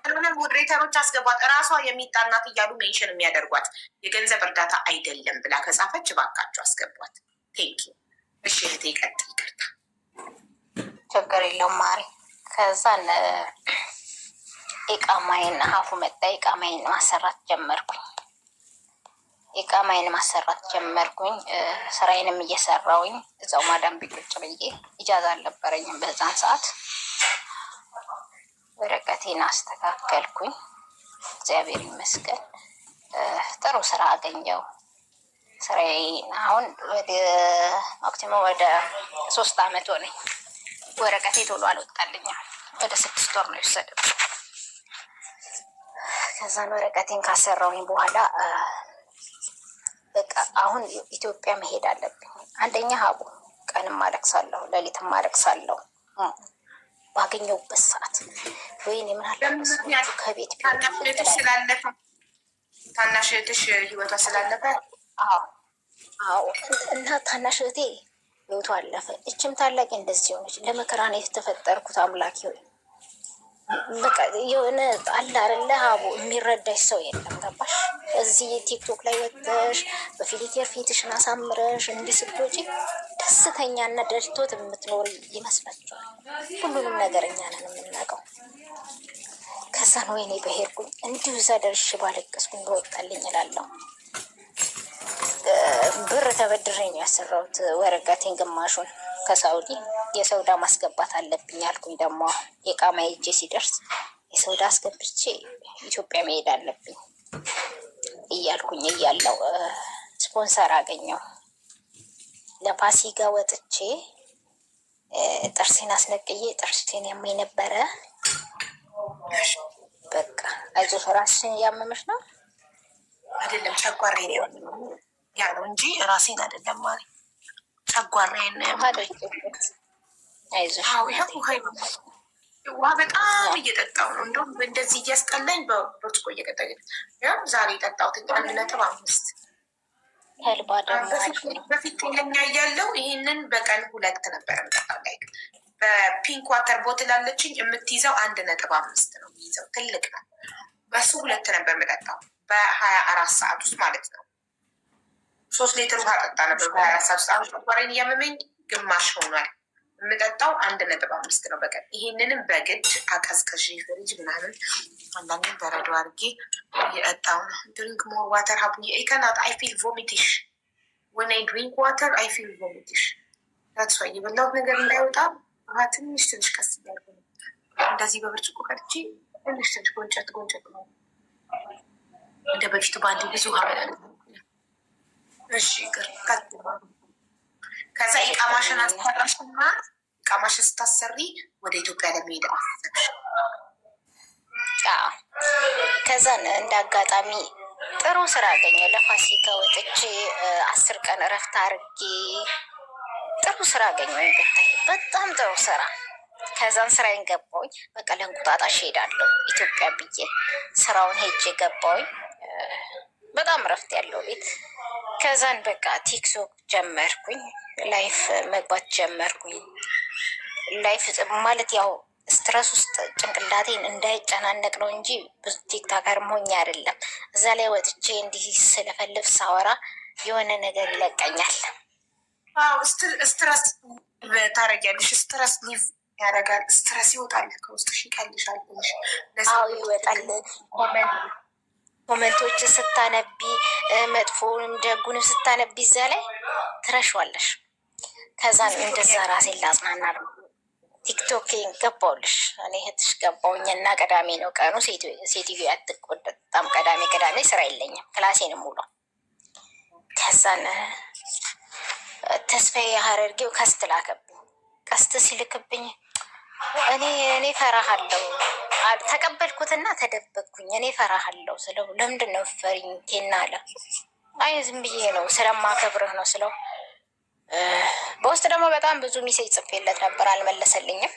ካልሆነ moderator ኦች አስገቧት። እራሷ የሚጣ እናት እያሉ mention የሚያደርጓት የገንዘብ እርዳታ አይደለም ብላ ከጻፈች እባካችሁ አስገቧት። Thank you። እሺ እህቴ ቀጥይ፣ ይቅርታ። ችግር የለውም ማሪ። ከዛን ኢቃማይን ሀፉ መጣ። ኢቃማይን ማሰራት ጀመርኩኝ። ኢቃማይን ማሰራት ጀመርኩኝ። ስራዬንም እየሰራውኝ እዛው ማዳም ቤት ቁጭ ብዬ፣ ኢጃዛ አልነበረኝም በዛን ሰዓት። ወረቀቴን አስተካከልኩኝ። እግዚአብሔር ይመስገን ጥሩ ስራ አገኘው። ስራዬን አሁን ወደ maximum ወደ 3 አመት ሆነኝ። ወረቀቴ ቶሎ አልወጣልኝም። ወደ 6 ወር ነው የወሰደብኝ። ከዛን ወረቀቴን ካሰራውኝ በኋላ በቃ አሁን ኢትዮጵያ መሄድ አለብኝ። አንደኛ ሀቡ ቀንም አለቅሳለሁ፣ ሌሊትም አለቅሳለሁ። ባገኘሁበት ሰዓት ወይኔ ምን አለበት ሰዎቹ ከቤት ታናሽ እህትሽ ስላለፈ፣ ታናሽ እህትሽ ህይወቷ ስላለፈ? አዎ፣ እና ታናሽ እህቴ ህይወቷ አለፈ። እችም ታላቂ እንደዚህ ሆነች። ለመከራ ነው የተፈጠርኩት። አምላኬ ሆይ፣ በቃ የሆነ አለ አይደለ ሀቡ፣ የሚረዳሽ ሰው የለም። ገባሽ? እዚህ ቲክቶክ ላይ ወጥተሽ በ filter ፊትሽን አሳምረሽ እንዲህ ስትወጪ ደስተኛና ደልቶት የምትኖር ይመስላችኋል። ሁሉንም ነገር እኛ ነን የምናውቀው። ከዛን ወይኔ በሄድኩኝ፣ እንዲሁ እዛ ደርሼ ባለቀስኩኝ በወጣልኝ እላለሁ። ብር ተበድሬ ነው ያሰራሁት ወረቀቴን ግማሹን ከሳውዲ፣ የሰውዳ ማስገባት አለብኝ አልኩኝ። ደግሞ የቃማ እጄ ሲደርስ የሰውዳ አስገብቼ ኢትዮጵያ መሄድ አለብኝ እያልኩኝ እያለው ስፖንሰር አገኘው። ለፋሲካ ወጥቼ ጥርሴን አስነቅዬ፣ ጥርሴን ያመኝ ነበረ። በቃ አይዞሽ፣ ራስሽን እያመመሽ ነው። አይደለም፣ ጨጓራዬን ነው። ያ ነው እንጂ ራሴን አይደለም ማለት ጨጓራዬን ነው ውሃ ያመመኝ። ጠጪበት፣ አይዞሽ አዎ ይኸው እናቴ። ውሃ ውሃ በጣም እየጠጣው ነው። እንደውም እንደዚህ እያስጠላኝ በብርጭቆ እየጠጣሁ ያው ዛሬ የጠጣሁት 1.5። ተልባ ደግሞ በፊት አሪፍ ነው። በፊት ጤነኛ እያለሁ ይሄንን በቀን ሁለት ነበር የምጠጣው። Like በ pink water bottle አለችኝ የምትይዘው 1.5 ነው የሚይዘው፣ ትልቅ ነው። በሱ ሁለት ነበር የምጠጣው በ24 ሰዓት ውስጥ ማለት ነው። 3 ሊትር ውሃ ጠጣ ነበር በ24 ሰዓት ውስጥ። አሁን ጨጓራዬን እያመመኝ ግማሽ ሆኗል። የምጠጣው 1.5 ነው በቀን። ይሄንንም በግድ አቀዝቅዤ ፍሪጅ ምናምን አንዳንዴ በረዶ አድርጌ እየጠጣሁ ነው። ድሪንክ ሞር ዋተር ሀቡዬ። አይ ካናት፣ አይ ፊል ቮሚቲሽ ወን አይ ድሪንክ ዋተር፣ አይ ፊል ቮሚቲሽ። ዛትስ ዋይ የበላሁት ነገር እንዳይወጣ ውሃ ትንሽ ትንሽ ቀስ እያልኩ ነው። እንደዚህ በብርጭቆ ቀድቼ ትንሽ ትንሽ ጎንጨት ጎንጨት ነው። እንደ በፊቱ በአንዴ ብዙ ውሃ በላለሁ። እሺ ይቅር። ከዛ ኢቃማሽን አሰራሽና ኢቃማሽን ስታሰሪ ወደ ኢትዮጵያ ለመሄድ አሰብሽ? አዎ። ከዛን እንደ አጋጣሚ ጥሩ ስራ አገኘሁ። ለፋሲካ ወጥቼ 10 ቀን እረፍት አድርጌ ጥሩ ስራ አገኘሁኝ። ብታይ በጣም ጥሩ ስራ። ከዛን ስራዬን ገባሁኝ። በቃ ለእንቁጣጣሽ እሄዳለሁ ኢትዮጵያ ብዬ ስራውን ሄጄ ገባሁኝ። በጣም እረፍት ያለው ቤት። ከዛን በቃ ቲክቶክ ጀመርኩኝ፣ live መግባት ጀመርኩኝ። Live ማለት ያው stress ውስጥ ጭንቅላቴን እንዳይጨናነቅ ነው እንጂ ብዙ TikToker ሆኜ አይደለም። እዛ ላይ ወጥቼ እንዲህ ስለፈልፍ ሳወራ የሆነ ነገር ይለቀኛል። አዎ stress ታደርጊያለሽ። Stress leave ያደርጋል። Stress ይወጣል ከውስጥሽ፣ ይቀልሻል ትንሽ። አዎ ይወጣል። Comment ኦችን ስታነቢ መጥፎውንም ደጉንም ስታነቢ እዛ ላይ ትረሿለሽ። ከዛን እንደዛ ራሴን ላጽናና ነው ቲክቶክ ገባውልሽ። እኔ እህትሽ ገባውኝ እና ቅዳሜ ነው ቀኑ። ሴትዮ አትቆጣም። ቅዳሜ ቅዳሜ ስራ የለኝም፣ ክላሴን ሙሉ። ከዛን ተስፋዬ ሀረርጌው ቀስት ላከብኝ። ቀስት ሲልክብኝ እኔ ፈራሃለሁ ተቀበልኩትና ተደበቅኩኝ። እኔ ፈራሃለሁ ስለው ለምንድን ነው ፈሪኝ ቴና አለ። አይ ዝም ብዬ ነው፣ ስለማከብርህ ነው ስለው በውስጥ ደግሞ በጣም ብዙ message ጽፌለት ነበር፣ አልመለሰልኝም።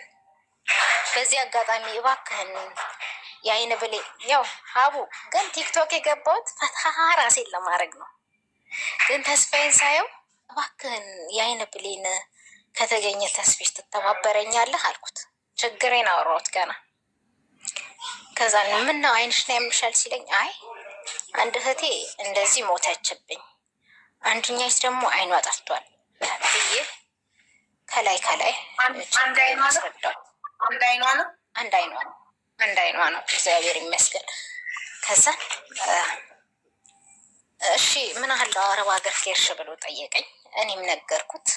በዚህ አጋጣሚ እባክህን የአይን ብሌ ያው ሀቡ ግን ቲክቶክ የገባሁት ፈታ ራሴን ለማድረግ ነው። ግን ተስፋዬን ሳየው እባክህን የአይን ብሌን ከተገኘ ተስፌሽ ትተባበረኛለህ አልኩት። ችግሬን አወራሁት ገና። ከዛ ምን ነው አይንሽ ነው ያምሻል ሲለኝ አይ አንድ እህቴ እንደዚህ ሞተችብኝ፣ አንድኛይት ደግሞ አይኗ ጠፍቷል ብዬ ከላይ ከላይ አንድ አይኗ ነው። አንድ አይኗ ነው። አንድ አይኗ ነው። አንድ አይኗ ነው። እግዚአብሔር ይመስገን። ከዛ እሺ ምን ያህል አረብ ሀገር ከሄድሽ ብሎ ጠየቀኝ። እኔም ነገርኩት።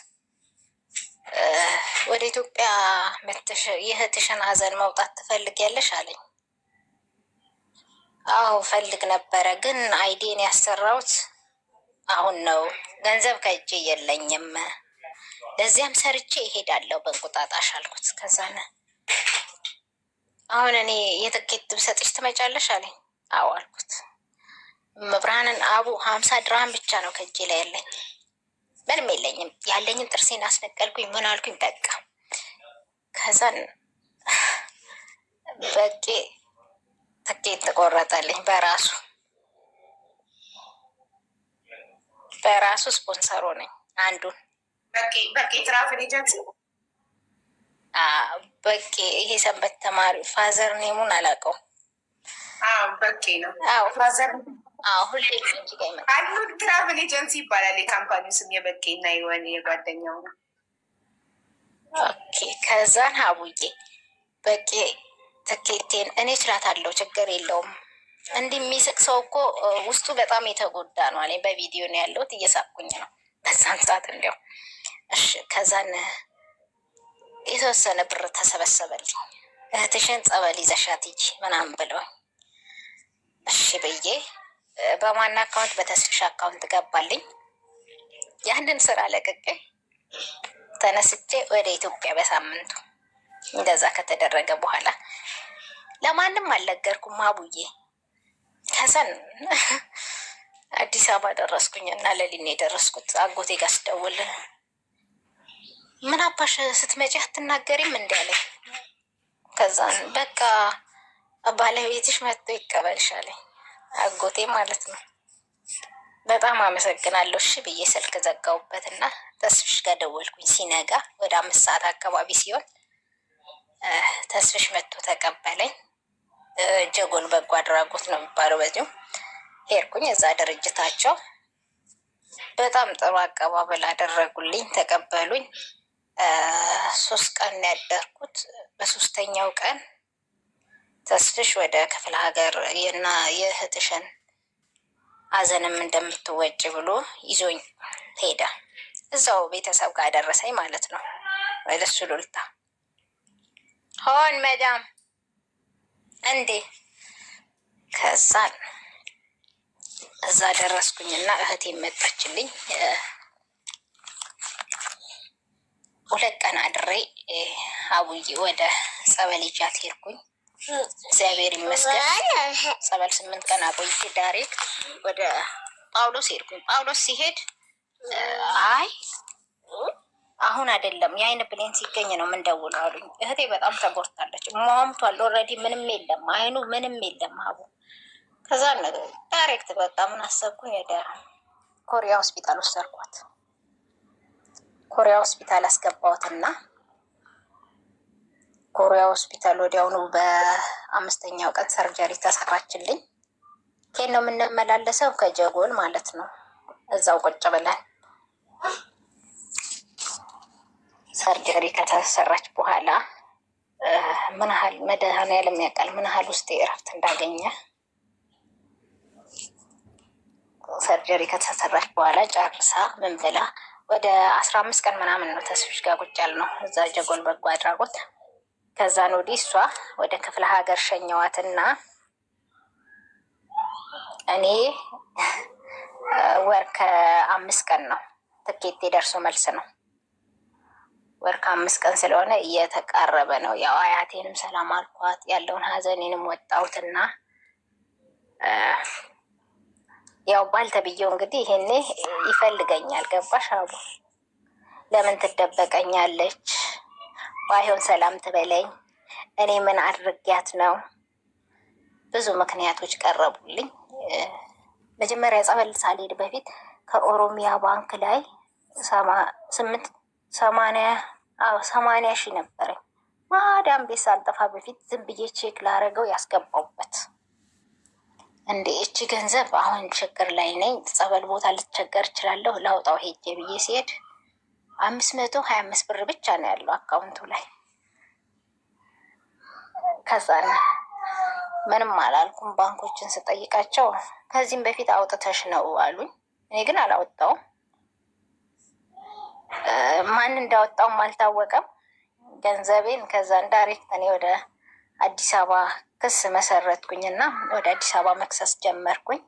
ወደ ኢትዮጵያ መተሽ የእህትሽን ሀዘን መውጣት ትፈልጊያለሽ አለኝ። አዎ ፈልግ ነበረ፣ ግን ID ን ያሰራሁት አሁን ነው። ገንዘብ ከእጄ የለኝም። ለዚያም ሰርቼ እሄዳለሁ በእንቁጣጣሽ አልኩት። ከዛን አሁን እኔ የትኬት ብሰጥሽ ትመጫለሽ አለኝ። አዎ አልኩት። መብርሃንን አቡ 50 ድርሃም ብቻ ነው ከእጄ ላይ ያለኝ፣ ምንም የለኝም። ያለኝን ጥርሴን አስነቀልኩኝ። ምን አልኩኝ በቃ። ከዛን በቄ ትኬት ተቆረጠልኝ በራሱ ስፖንሰሩ ነኝ አንዱን። በቄ travel agency? በቄ ይሄ ሰንበት ተማሪ father name ኡን አላውቀውም። በቄ ነው። አዎ። Father። አዎ ሁሌ እንጂ ጋር ይመጣል። አሉን travel agency ይባላል የ company ው ስም፣ የበቄ እና የወን የጓደኛው ነው። Okay፣ ከዛን ሀቡዬ በቄ ትኬቴን እኔ እችላታለሁ፣ ችግር የለውም። እንዲህ የሚስቅ ሰው እኮ ውስጡ በጣም የተጎዳ ነው አለኝ። በቪዲዮ ነው ያለሁት፣ እየሳቅኩኝ ነው በዛን ሰዓት እንዲያው። እሺ ከዛን የተወሰነ ብር ተሰበሰበልኝ። እህትሽን ጸበል ይዘሻት ሂጂ ምናምን ብለውኝ እሺ ብዬ በማን account? በተስፍሽ account ገባልኝ። ያንን ስራ ለቅቄ ተነስቼ ወደ ኢትዮጵያ በሳምንቱ እንደዛ ከተደረገ በኋላ ለማንም አልነገርኩም አቡዬ። ከዛን አዲስ አበባ ደረስኩኝ እና ለሊት ነው የደረስኩት። አጎቴ ጋር ስደውል ምን አባሽ ስትመጪ አትናገሪም እንዲ አለኝ። ከዛን በቃ ባለቤትሽ መጥቶ ይቀበልሽ አለኝ፣ አጎቴ ማለት ነው። በጣም አመሰግናለሁ እሺ ብዬ ስልክ ዘጋሁበት እና ተስፍሽ ጋር ደወልኩኝ። ሲነጋ ወደ 5 ሰዓት አካባቢ ሲሆን ተስፍሽ መጥቶ ተቀበለኝ። ጀጎል በጎ አድራጎት ነው የሚባለው። በዚሁ ሄድኩኝ እዛ ድርጅታቸው በጣም ጥሩ አቀባበል አደረጉልኝ፣ ተቀበሉኝ። 3 ቀን ነው ያደርኩት። በሶስተኛው ቀን ተስፍሽ ወደ ክፍለ ሀገር የና የእህትሽን ሀዘንም እንደምትወጭ ብሎ ይዞኝ ሄደ። እዛው ቤተሰብ ጋር ደረሰኝ ማለት ነው። ወደ ሱሉልታ ሆን መዳም እንዴ። ከዛ እዛ ደረስኩኝና እህቴ መጣችልኝ። 2 ቀን አድሬ አቡዬ ወደ ጸበል ይዣት ሄድኩኝ። እግዚአብሔር ይመስገን ጸበል 8 ቀን አቆይቼ direct ወደ ጳውሎስ ሄድኩኝ። ጳውሎስ ሲሄድ አይ አሁን አይደለም የአይን ብሌን ሲገኝ ነው የምንደውለው አሉኝ። እህቴ በጣም ተጎድታለች። ሟምቷል። Already ምንም የለም፣ አይኑ ምንም የለም አቡ። ከዛ direct በቃ ምን አሰብኩኝ፣ ወደ ኮሪያ ሆስፒታል ወሰድኳት። ኮሪያ ሆስፒታል አስገባሁትና ኮሪያ ሆስፒታል ወዲያውኑ በአምስተኛው ቀን surgery ተሰራችልኝ። ኬን ነው የምንመላለሰው ከጀጎል ማለት ነው። እዛው ቁጭ ብለን surgery ከተሰራች በኋላ ምን ያህል መድኃኒዓለም ያውቃል ምን ያህል ውስጤ እረፍት እንዳገኘ። Surgery ከተሰራች በኋላ ጨርሳ ምን ብላ ወደ 15 ቀን ምናምን ነው ተስፍሽ ጋር ቁጭ ያልነው እዛ ጀጎል በጎ አድራጎት። ከዛን ወዲህ እሷ ወደ ክፍለ ሀገር ሸኘዋትና እኔ ወር ከ5 ቀን ነው ትኬቴ ደርሶ መልስ ነው። ወር ከ5 ቀን ስለሆነ እየተቃረበ ነው። ያው አያቴንም ሰላም አልኳት፣ ያለውን ሀዘኔንም ወጣሁትና ያው ባል ተብዬው እንግዲህ ይሄኔ ይፈልገኛል። ገባሽ አቡ? ለምን ትደበቀኛለች? ባይሆን ሰላም ትበለኝ። እኔ ምን አድርጊያት ነው? ብዙ ምክንያቶች ቀረቡልኝ። መጀመሪያ ጸበል ሳልሄድ በፊት ከኦሮሚያ ባንክ ላይ ስምንት 80 ሺህ ነበረኝ። ማዳም ቤት ሳልጠፋ በፊት ዝም ብዬ check ላረገው ያስገባውበት። እንዴ እቺ ገንዘብ አሁን ችግር ላይ ነኝ፣ ጸበል ቦታ ልቸገር እችላለሁ፣ ላውጣው ሄጄ ብዬ ሲሄድ 525 ብር ብቻ ነው ያለው account ኡ ላይ። ከዛን ምንም አላልኩም። ባንኮችን ስጠይቃቸው ከዚህም በፊት አውጥተሽ ነው አሉኝ። እኔ ግን አላወጣውም። ማን እንዳወጣውም አልታወቀም ገንዘቤን። ከዛን direct እኔ ወደ አዲስ አበባ ክስ መሰረትኩኝ እና ወደ አዲስ አበባ መክሰስ ጀመርኩኝ።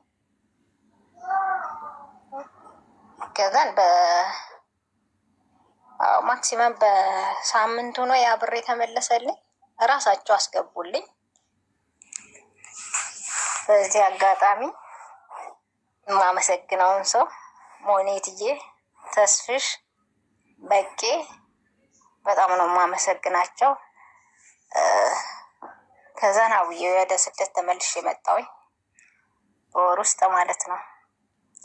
ከዛን በ maximum በሳምንቱ ነው ያ ብር የተመለሰልኝ። እራሳቸው አስገቡልኝ። በዚህ አጋጣሚ የማመሰግነውን ሰው ሞኔትዬ፣ ተስፍሽ፣ በቄ በጣም ነው የማመሰግናቸው። ከዛን አብዬ ወደ ስደት ተመልሼ መጣሁኝ በወር ውስጥ ማለት ነው።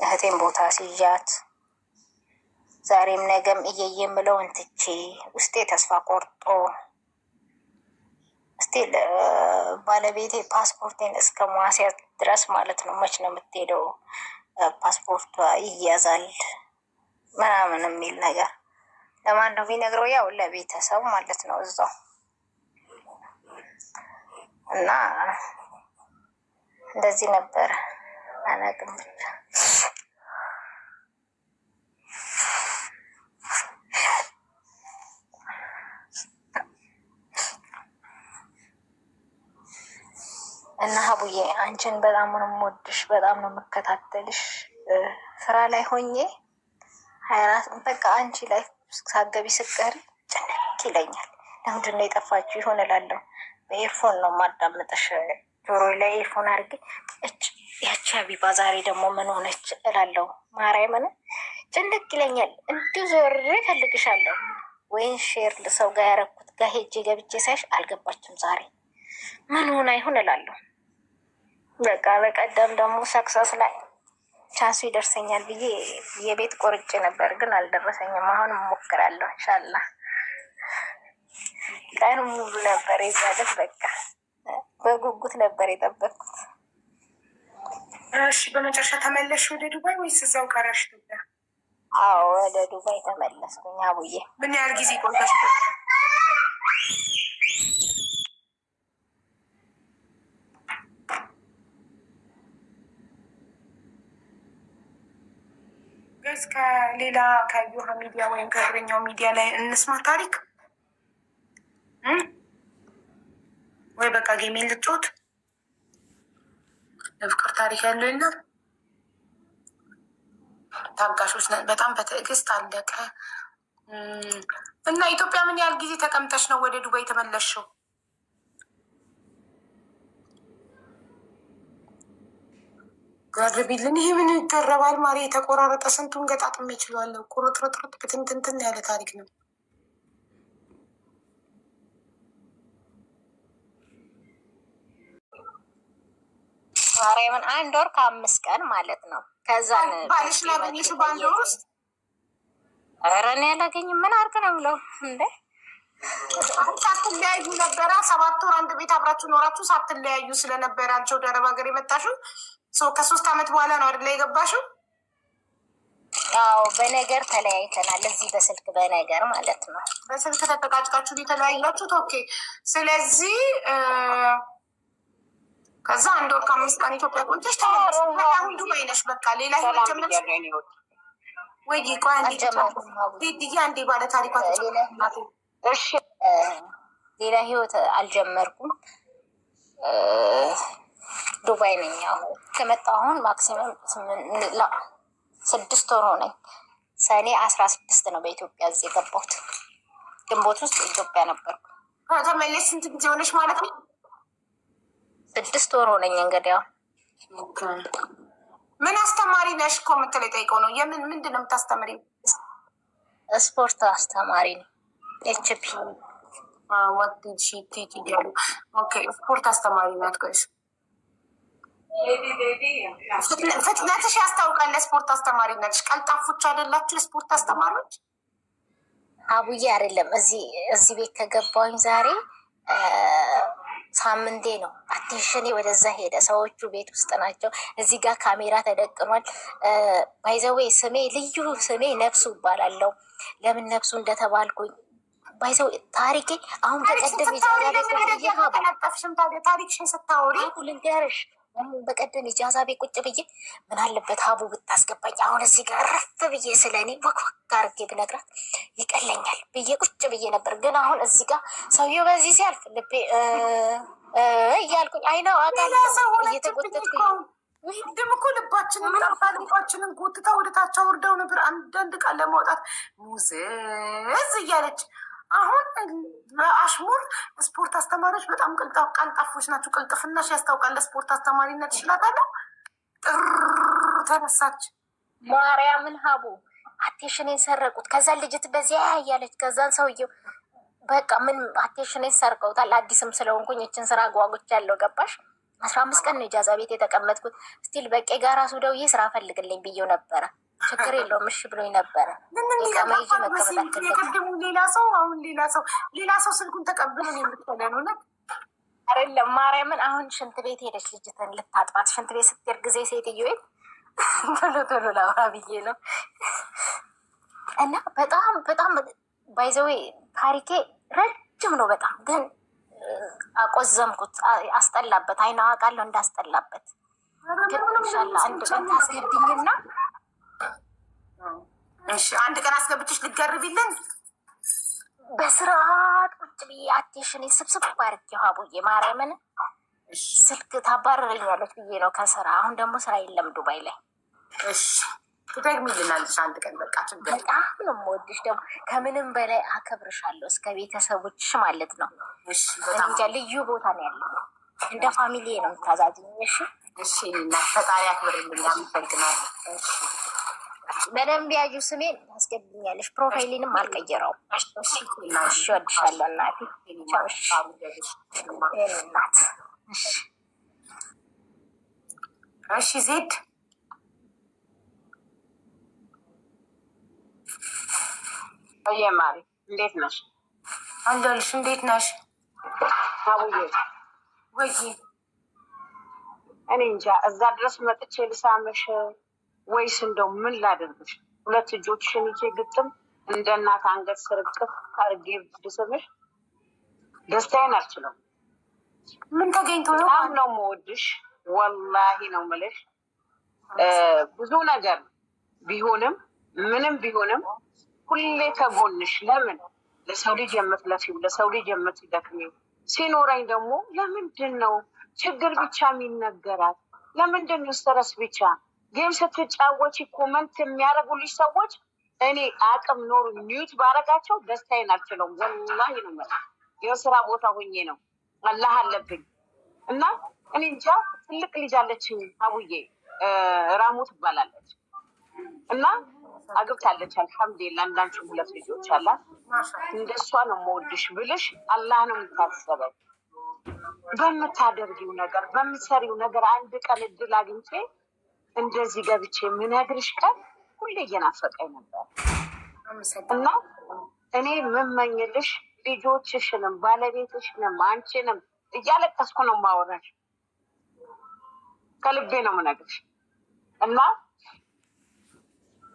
እህቴን ቦታ ሲዣት ዛሬም ነገም እየየ የምለውን ትቼ ውስጤ ተስፋ ቆርጦ still ባለቤቴ ፓስፖርቴን እስከ ማስያዝ ድረስ ማለት ነው። መች ነው የምትሄደው? ፓስፖርቷ ይያዛል ምናምን የሚል ነገር ለማን ነው የሚነግረው? ያው ለቤተሰብ ማለት ነው እዛው እና እንደዚህ ነበረ። አላውቅም ብቻ። እና ሀቡዬ አንቺን በጣም ነው የምወድሽ፣ በጣም ነው የምከታተልሽ። ስራ ላይ ሆኜ 24 በቃ አንቺ ላይ ሳገቢ ስቀሪ ጭንቅ ይለኛል። ለምንድን ነው የጠፋችሁ ይሆን እላለሁ። በ earphone ነው የማዳምጥሽ። ጆሮ ላይ earphone አድርጌ እች ያቺ ሀቢባ ዛሬ ደግሞ ምን ሆነች እላለሁ። ማርያምን ጭንቅ ይለኛል። እንዲሁ ዞሬ እፈልግሻለሁ። ወይን share ሰው ጋር ያረኩት ጋር ሄጄ ገብቼ ሳይሽ አልገባችም ዛሬ ምን ሆና ይሁን እላለሁ። በቃ በቀደም ደግሞ success ላይ chance ኡ ይደርሰኛል ብዬ የቤት ቆርጬ ነበር፣ ግን አልደረሰኝም። አሁን እሞክራለሁ ኢንሻላህ። ቀን ሙሉ ነበር የዛ ዕለት በቃ በጉጉት ነበር የጠበቅኩት። እሺ፣ በመጨረሻ ተመለስሽ ወደ ዱባይ ወይስ እዛው ቀረሽ? ኢትዮጵያ? አዎ ወደ ዱባይ ተመለስኩኝ አቡዬ። ምን ያህል ጊዜ ቆይታሽ? Guys ከሌላ ከዮሃ ሚዲያ ወይም ከእግረኛው ሚዲያ ላይ እንስማ ታሪክ ወይ በቃ game ኤን ልጮት። የፍቅር ታሪክ ያለው የለም። ታጋሾች ነን በጣም በትዕግስት አለቀ። እና ኢትዮጵያ ምን ያህል ጊዜ ተቀምጠሽ ነው ወደ ዱባይ የተመለስሽው? ገርቢልን። ይሄ ምን ይገረባል? ማሪ የተቆራረጠ ስንቱን ገጣጥሜ እችላለሁ። ቁርጥርጥርጥ ብትንትንትን ያለ ታሪክ ነው። ማርያምን 1 ወር ከ5 ቀን ማለት ነው። ከዛን ባልሽን አገኘሽው በአንድ ወር ውስጥ? ኧረ እኔ አላገኝም። ምን አድርግ ነው ብለው እንዴ? ሳትለያዩ ነበረ? 7 ወር አንድ ቤት አብራችሁ ኖራችሁ ሳትለያዩ ስለነበረ አንቺ ወደ አረብ ሀገር የመጣሽው ከ3 ዓመት በኋላ ነው አይደለ የገባሽው? አዎ በነገር ተለያይተናል። እዚህ በስልክ በነገር ማለት ነው። በስልክ ተጠቃጭቃችሁ የተለያያችሁት? Okay። ስለዚህ ከዛ 1 ወር ከ5 ቀን ኢትዮጵያ ቆይተሽ ተመለስሽ። አሁን ዱባይ ነሽ። በቃ ሌላ ህይወት ጀመርሽ ወይ? ቆይ አንዴ ቴዲዬ፣ አንዴ ባለ ታሪኳ እሺ። ሌላ ህይወት አልጀመርኩም። ዱባይ ነኝ አሁን። ከመጣሁ አሁን maximum 6 ወር ሆነኝ። ሰኔ 16 ነው በኢትዮጵያ እዚህ የገባሁት። ግንቦት ውስጥ ኢትዮጵያ ነበርኩ። ከተመለስሽ ስንት ጊዜ ሆነሽ ማለት ነው? 6 ወር ሆነኝ። እንግዲህ ያው ምን አስተማሪ ነሽ እኮ የምትለው ጠይቀው ነው። የምን ምንድን ነው የምታስተምሪው? ስፖርት አስተማሪ ነው። HP What did she teach እያሉ okay። ስፖርት አስተማሪ ናት። Guys ፍጥነትሽ ያስታውቃል። ለስፖርት አስተማሪነትሽ ቀልጣፎች አይደላችሁ የስፖርት አስተማሪዎች? አቡዬ አይደለም። እዚህ ቤት ከገባሁኝ ዛሬ ሳምንቴ ነው። Attention ኤ ወደዛ ሄደ። ሰዎቹ ቤት ውስጥ ናቸው። እዚህ ጋር ካሜራ ተደቅኗል። By the way ስሜ ልዩ ስሜ ነፍሱ እባላለሁ። ለምን ነፍሱ እንደተባልኩኝ by the way ታሪኬ አሁን በቀደም ታሪክሽን ስታወሪ ልንገርሽ። በቀደም ኢጃዛ ቤት ቁጭ ብዬ ምን አለበት ሀቡ ብታስገባኝ አሁን እዚህ ጋር ረፍ ብዬ ስለ እኔ ወክወክ አድርጌ ብነግራት ይቀለኛል ብዬ ቁጭ ብዬ ነበር። ግን አሁን እዚህ ጋር ሰውየው በዚህ ሲያልፍ ልቤ እያልኩኝ አይነው አውቃለሁ እየተጎተትኩኝ። ቅድም እኮ ልባችንን ጠርታ ልባችንን ጎትታ ወደታች አውርደው ነበር አንዳንድ ቃል ለማውጣት ሙዝዝ እያለች። አሁን በአሽሙር ስፖርት አስተማሪዎች በጣም ቀልጣፎች ናቸው። ቅልጥፍናሽ ያስታውቃል። ለስፖርት አስተማሪነት ይችላታለሁ። ጥር ተነሳች። ማርያምን ሀቡ attention ኤን ሰረቁት። ከዛን ልጅት በዚያ እያለች ከዛን ሰውየው በቃ ምን attention ኤን ሰርቀውታል። አዲስም ስለሆንኩኝ እችን ስራ ጓጉቻለሁ። ገባሽ? 15 ቀን ነው ኢጃዛ ቤት የተቀመጥኩት። Still በቄ ጋር ራሱ ደውዬ ስራ ፈልግልኝ ብዬው ነበረ። ችግር የለውም እሺ ብሎኝ ነበረ። የቅድሙ ሌላ ሰው አሁን ሌላ ሰው ሌላ ሰው ስልኩን ተቀብሎ የምትለን እውነት አይደለም። ማርያምን አሁን ሽንት ቤት ሄደች ልጅትን ልታጥባት። ሽንት ቤት ስትሄድ ጊዜ ሴትዮ ቶሎ ቶሎ ላውራ ብዬ ነው እና በጣም በጣም by the way ታሪኬ ረጅም ነው በጣም ግን አቆዘምኩት። አስጠላበት። አይነ አውቃለሁ እንዳስጠላበት። ግን ኢንሻላህ አንድ ቀን ታስገብኝና እሺ አንድ ቀን አስገብቼሽ ልትገርቢልን በስርዓት ቁጭ ብዬ attention ስብስብ አድርጌ አቡዬ ማርያምን ስልክ ታባረረኛለች ብዬ ነው ከስራ። አሁን ደግሞ ስራ የለም ዱባይ ላይ። እሺ ትደግሚልናለሽ አንድ ቀን በቃ ችግር በጣም ነው የምወድሽ፣ ደግሞ ከምንም በላይ አከብርሻለሁ እስከ ቤተሰቦችሽ ማለት ነው። እሺ በጣም እንጃ ልዩ ቦታ ነው ያለው። እንደ family ነው የምታዛዝኝ። እሺ እሺ እናት ፈጣሪ ያክብርልኝ። አመሰግናለሁ። በደንብ ያዩ ስሜን ታስገብኛለሽ። Profile ኤንም አልቀየረውም። እሺ እወድሻለሁ እናቴ። ቻው። እሺ የእኔ እናት። እሺ ዜድ ማሪ እንዴት ነሽ? አለሁልሽ። እንዴት ነሽ? አቡዬ ወይ እኔ እንጃ እዛ ድረስ መጥቼ ልሳምሽ ወይስ እንደው ምን ላደርግሽ? ሁለት እጆችሽን ይዤ ግጥም እንደ እናት አንገት ስር እቅፍ አድርጌ ብስምሽ ደስታዬን አልችለው። ምን ተገኝቶ ነው? በጣም ነው የምወድሽ፣ ወላሂ ነው የምልሽ። ብዙ ነገር ቢሆንም ምንም ቢሆንም ሁሌ ከጎንሽ። ለምን ለሰው ልጅ የምትለፊው ለሰው ልጅ የምትደክሚው ሲኖረኝ ደግሞ ለምንድን ነው ችግር ብቻ የሚነገራት? ለምንድን ነው stress ብቻ? Game ስትጫወቺ comment የሚያደርጉልሽ ሰዎች እኔ አቅም ኖሩ mute ባረጋቸው ደስታዬን አልችለውም። ወላሂ ነው የምልሽ። የስራ ቦታ ሆኜ ነው አላህ አለብኝ እና እኔ እንጃ። ትልቅ ልጅ አለችኝ አቡዬ፣ ራሙ ትባላለች እና አግብታለች። አልሐምዱሊላህ እንዳንቺ ሁለት ልጆች አላት። እንደሷ ነው የምወድሽ ብልሽ አላህ ነው የምታሰበው። በምታደርጊው ነገር በምትሰሪው ነገር አንድ ቀን እድል አግኝቼ እንደዚህ ገብቼ የምነግርሽ ቀን ሁሌ እየናፈቀኝ ነበር እና እኔ የምመኝልሽ ልጆችሽንም ባለቤትሽንም አንቺንም እያለቀስኩ ነው የማወራሽ፣ ከልቤ ነው የምነግርሽ እና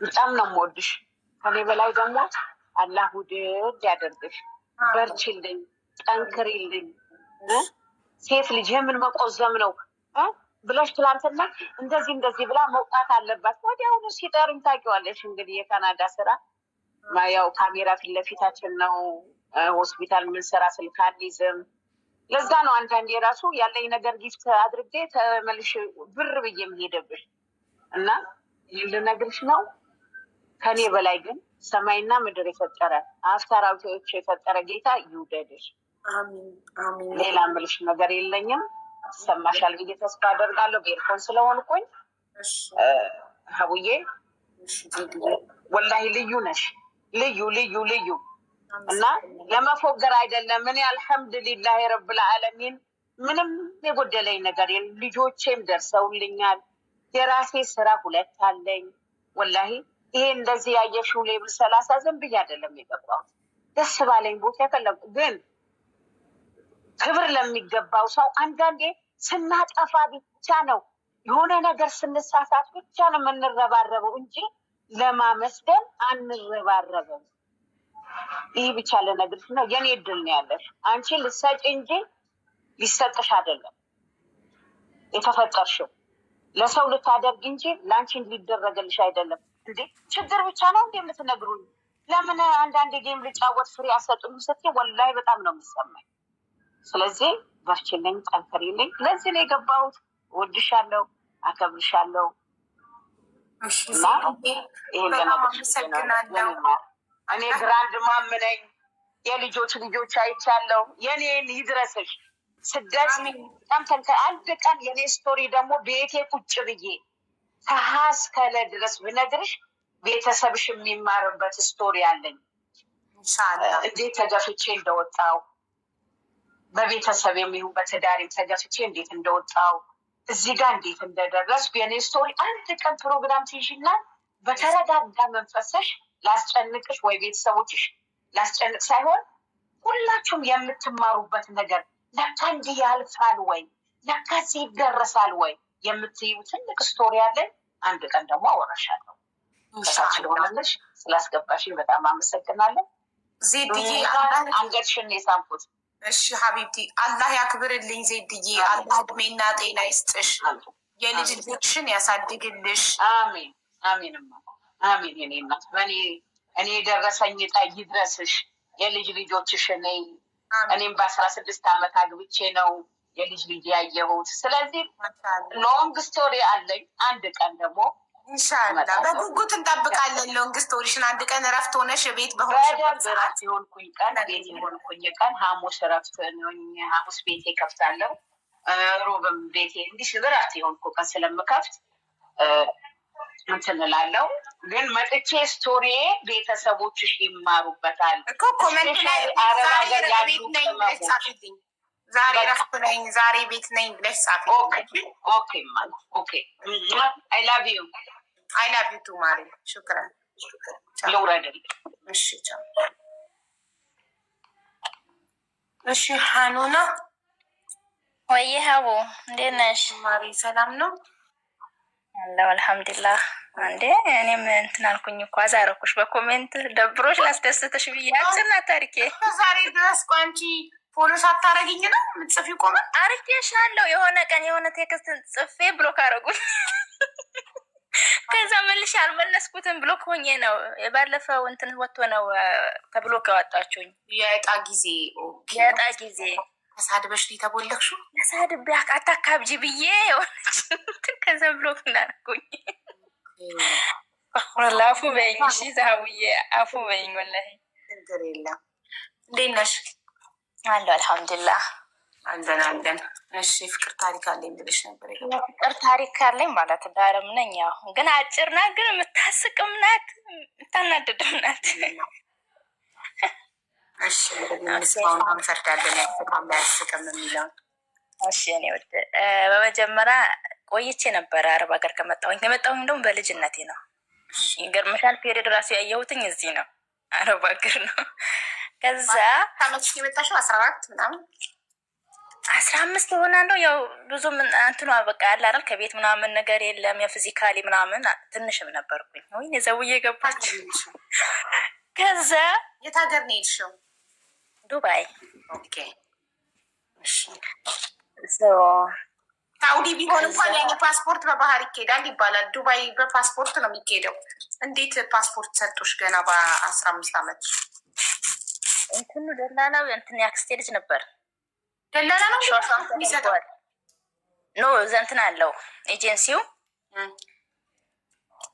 በጣም ነው የምወድሽ። ከኔ በላይ ደግሞ አላህ ውድድ ያደርግሽ። በርቺልኝ፣ ጠንክሪልኝ። ሴት ልጅ የምን መቆዘም ነው ብለሽ ትላንትና እንደዚህ እንደዚህ ብላ መውጣት አለባት። ወዲያውኑ ሲጠሩኝ ታውቂዋለሽ እንግዲህ የካናዳ ስራ ያው ካሜራ ፊት ለፊታችን ነው። ሆስፒታል የምንሰራ ስልክ አንይዝም። ለዛ ነው አንዳንዴ የራሱ ያለኝ ነገር gift አድርጌ ተመልሼ ብር ብዬ የምሄደብሽ እና ይህን ልነግርሽ ነው። ከኔ በላይ ግን ሰማይና ምድር የፈጠረ አፍታራዊዎች የፈጠረ ጌታ ይውደድሽ። ሌላ ምልሽ ነገር የለኝም። ይሰማሻል ብዬ ተስፋ አደርጋለሁ። በ earphone ስለሆንኩኝ ሀቡዬ ወላሂ ልዩ ነሽ፣ ልዩ ልዩ ልዩ እና ለመፎገር አይደለም። እኔ አልሐምዱሊላህ ረብል ዓለሚን ምንም የጎደለኝ ነገር የለም። ልጆቼም ደርሰውልኛል። የራሴ ስራ ሁለት አለኝ። ወላሂ ይሄ እንደዚህ ያየሽው level 30 ዝም ብዬ አይደለም የገባሁት። ደስ ባለኝ ቦታ የፈለጉ ግን ክብር ለሚገባው ሰው አንዳንዴ ስናጠፋ ብቻ ነው የሆነ ነገር ስንሳሳት ብቻ ነው የምንረባረበው እንጂ ለማመስገን አንረባረብም። ይህ ብቻ ልነግርሽ ነው። የኔ እድል ነው ያለሽ። አንቺ ልትሰጪ እንጂ ሊሰጥሽ አይደለም የተፈጠርሽው። ለሰው ልታደርግ እንጂ ለአንቺ ሊደረግልሽ አይደለም። እንዴ ችግር ብቻ ነው እንዴ የምትነግሩኝ? ለምን አንዳንድ game ልጫወት free አሰጡኝ ስትይ ወላሂ በጣም ነው የሚሰማኝ። ስለዚህ በርቺልኝ፣ ጠንክሪልኝ። ለዚህ ነው የገባሁት። እወድሻለሁ፣ አከብርሻለሁ። እና ይሄን ልነግርሽ ነው። እኔ grandmom ነኝ። የልጆች ልጆች አይቻለሁ። የኔን ይድረስሽ። ስደት በጣም ተንከ አንድ ቀን የኔ story ደግሞ ቤቴ ቁጭ ብዬ ከሀ እስከ ለ ድረስ ብነግርሽ ቤተሰብሽ የሚማርበት story አለኝ። እንዴት ተገፍቼ እንደወጣው በቤተሰብ የሚሆን በትዳሬም ተገፍቼ እንዴት እንደወጣው እዚህ ጋር እንዴት እንደደረስኩ የኔ story አንድ ቀን ፕሮግራም ትይዥና በተረጋጋ መንፈሰሽ ላስጨንቅሽ ወይ ቤተሰቦችሽ ላስጨንቅ ሳይሆን ሁላችሁም የምትማሩበት ነገር ለካ እንዲህ ያልፋል ወይ ለካ እዚህ ይደረሳል ወይ የምትይው ትልቅ story አለኝ። አንድ ቀን ደግሞ አወራሻለሁ። ከታች ለሆነልሽ ስላስገባሽኝ በጣም አመሰግናለሁ። ዜድዬ አንገትሽን የሳምኩት። እሺ ሀቢብቲ አላህ ያክብርልኝ። ዜድዬ አላህ እድሜና ጤና ይስጥሽ፣ የልጅ ልጆችሽን ያሳድግልሽ። አሜን አሜንማ አሜን። የኔ እናት በእኔ እኔ የደረሰኝ ዕጣ ይድረስሽ፣ የልጅ ልጆችሽ። እኔ እኔም በ16 ዓመት አግብቼ ነው የልጅ ልጅ ያየሁት። ስለዚህ long story አለኝ። አንድ ቀን ደግሞ ኢንሻላህ በጉጉት እንጠብቃለን። Long story ሽን አንድ ቀን እረፍት ሆነሽ ቤት በሆንሽበት በደንብ እረፍት የሆንኩኝ ቀን ቤት የሆንኩኝ ቀን ሐሙስ እረፍት ነኝ። ሐሙስ ቤቴ ከፍታለሁ። ሮብም ቤቴ እንዲህ እረፍት የሆንኩ ቀን ስለምከፍት እንትን እላለሁ። ግን መጥቼ story ዬ ቤተሰቦችሽ ይማሩበታል እኮ comment ላይ Especially አረብ ዛሬ ሀገር ያሉ ቤት ነኝ ብለሽ ቅመሞች። ጻፊልኝ። ዛሬ በቃ። ረፍት ነኝ፣ ዛሬ ቤት ነኝ ብለሽ ጻፊልኝ። Okay ማለት okay። I love you. I love you too ማሪ። شكرا። ቻው። ልውረድልህ። እሺ ቻው። እሺ ሀኑና። ወይ ሀቡ፣ እንዴት ነሽ? ማሪ፣ ሰላም ነው? አለሁ አልሐምዱሊላህ። አንዴ እኔም እንትን አልኩኝ እኮ፣ አዛረኩሽ በ comment። ደብሮሽ ላስደስትሽ ብዬ፣ አጭር ናት ታሪኬ። ዛሬ ድረስ እኮ አንቺ follow ሳታረጊኝ ነው የምትጽፊው comment? አርጌሻለሁ። የሆነ ቀን የሆነ text ጽፌ block አረጉኝ። ከዛ መልሼ አልመለስኩትም። Block ሆኜ ነው። የባለፈው እንትን ወጥቶ ነው ከ block ያወጣችሁኝ። የእጣ ጊዜ? Okay። የእጣ ጊዜ። ተሳድበሽ ነው የተቦለክሽው? ተሳድቤ አታካብጂ ብዬ የሆነች እንትን፣ ከዛ block እንዳደረጉኝ። አፉ በይኝ። እሺ ዛሀቡዬ፣ አፉ በይኝ ወላሂ። ችግር የለም። እንዴት ነሽ? አለሁ አልሐምዱሊላህ። አለን አለን። እሺ ፍቅር ታሪክ አለኝ ብለሽ ነበር የገባው። ፍቅር ታሪክ ካለኝ ማለት ዳርም ነኝ። ያው ግን አጭር ናት፣ ግን የምታስቅም ናት፣ የምታናድድም ናት። እሺ እንግዲህ እንስማውና እንፈርዳለን፣ ያስቃል አያስቅም የሚለውን። እሺ እኔ ውድ፣ በመጀመሪያ ቆይቼ ነበረ አረብ ሀገር ከመጣሁኝ። ከመጣሁኝ ደግሞ በልጅነቴ ነው። ይገርምሻል፣ period ራሱ ያየሁትኝ እዚህ ነው፣ አረብ ሀገር ነው። ከዛ ከመቼ የመጣሽው? 14 ምናምን? 15 እሆናለሁ። ያው ብዙም እንትኗ በቃ ያለ አይደል፣ ከቤት ምናምን ነገር የለም፣ የ physically ምናምን ትንሽም ነበርኩኝ። ወይኔ ዘውዬ ገባች። ከዛ የት ሀገር ነው የሄድሽው? ዱባይ። Okay እሺ። So ሳውዲ ቢሆን እንኳን ያለ ፓስፖርት በባህር ይኬዳል ይባላል። ዱባይ በፓስፖርት ነው የሚኬደው። እንዴት ፓስፖርት ሰጡሽ ገና በ15 ዓመት? እንትኑ ደላላው እንትን ያክስቴ ልጅ ነበር። ደላላ ነው ሿሿም የሚሰጠው? ተደርጓል። No፣ እዛ እንትን አለው ኤጀንሲው።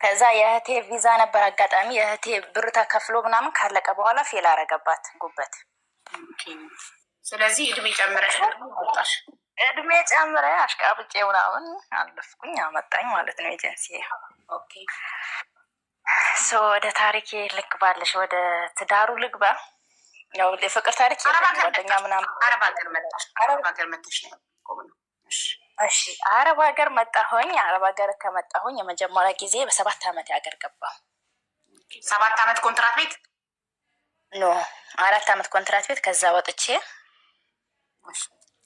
ከዛ የእህቴ ቪዛ ነበር፣ አጋጣሚ የእህቴ ብር ተከፍሎ ምናምን ካለቀ በኋላ fail አረገባት ጉበት። Okay። ስለዚህ እድሜ ጨምረሽ ወጣሽ። እድሜ ጨምረ አሽቃብጬ ምናምን አለፍኩኝ፣ አመጣኝ ማለት ነው ኤጀንሲ። Okay። So ወደ ታሪኬ ልግባልሽ፣ ወደ ትዳሩ ልግባ። ያው የፍቅር ታሪክ አረብ የለኝም፣ ሀገር ጓደኛ መጣሽ? ምናምን። አረብ ሀገር መጣሽ? አረብ ሀገር መጣሽ ነው ያቆምነው። እሺ። እሺ አረብ ሀገር መጣሁኝ። አረብ ሀገር ከመጣሁኝ የመጀመሪያ ጊዜ በ7 ዓመት ሀገር ገባሁ። 7 ዓመት ኮንትራት ቤት? No፣ 4 ዓመት ኮንትራት ቤት። ከዛ ወጥቼ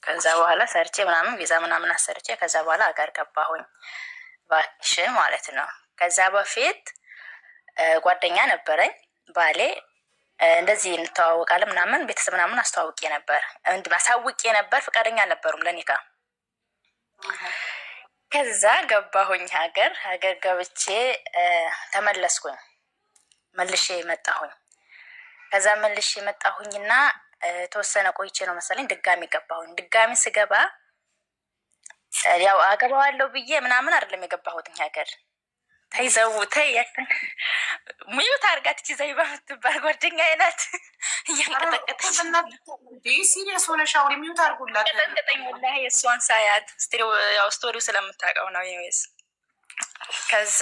ከዛ በኋላ ሰርቼ ምናምን ቪዛ ምናምን አሰርቼ ከዛ በኋላ ሀገር ገባሁኝ vacation ማለት ነው። ከዛ በፊት ጓደኛ ነበረኝ ባሌ፣ እንደዚህ እንተዋወቃለን ምናምን፣ ቤተሰብ ምናምን አስተዋውቄ ነበር፣ አሳውቄ ነበር። ፈቃደኛ አልነበሩም ለኒካ። ከዛ ገባሁኝ ሀገር። ሀገር ገብቼ ተመለስኩኝ፣ መልሼ መጣሁኝ። ከዛ መልሼ መጣሁኝና የተወሰነ ቆይቼ ነው መሰለኝ ድጋሚ ገባሁኝ። ድጋሚ ስገባ ያው አገባዋለሁ ብዬ ምናምን አይደለም የገባሁትኝ ሀገር። ተይ ዘው ተይ፣ mute አድርጋት እቺ ዘይባ የምትባል ጓደኛዬ ናት፣ እያንቀጠቀጠች Serious ሆነሽ አውሪ፣ mute አድርጉላት። ቀጠቀጠኝ ወላሂ እሷን ሳያት፣ ያው story ው ስለምታውቀው ነው። Anyways ከዛ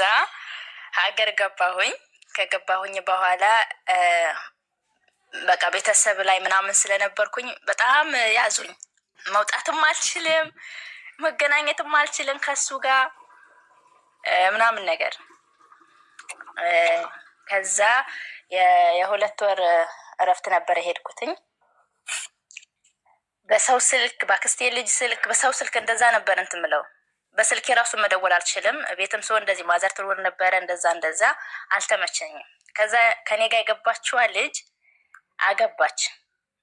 ሀገር ገባሁኝ። ከገባሁኝ በኋላ በቃ ቤተሰብ ላይ ምናምን ስለነበርኩኝ በጣም ያዙኝ። መውጣትም አልችልም፣ መገናኘትም አልችልም ከሱ ጋር ምናምን ነገር። ከዛ የ2 ወር እረፍት ነበር የሄድኩትኝ። በሰው ስልክ፣ በአክስቴ ልጅ ስልክ፣ በሰው ስልክ እንደዛ ነበር እንትን ምለው። በስልክ የራሱ መደወል አልችልም። ቤትም ሰው እንደዚህ mother ትኖር ነበረ። እንደዛ እንደዛ አልተመቸኝም። ከዛ ከኔ ጋር የገባችዋ ልጅ አገባች።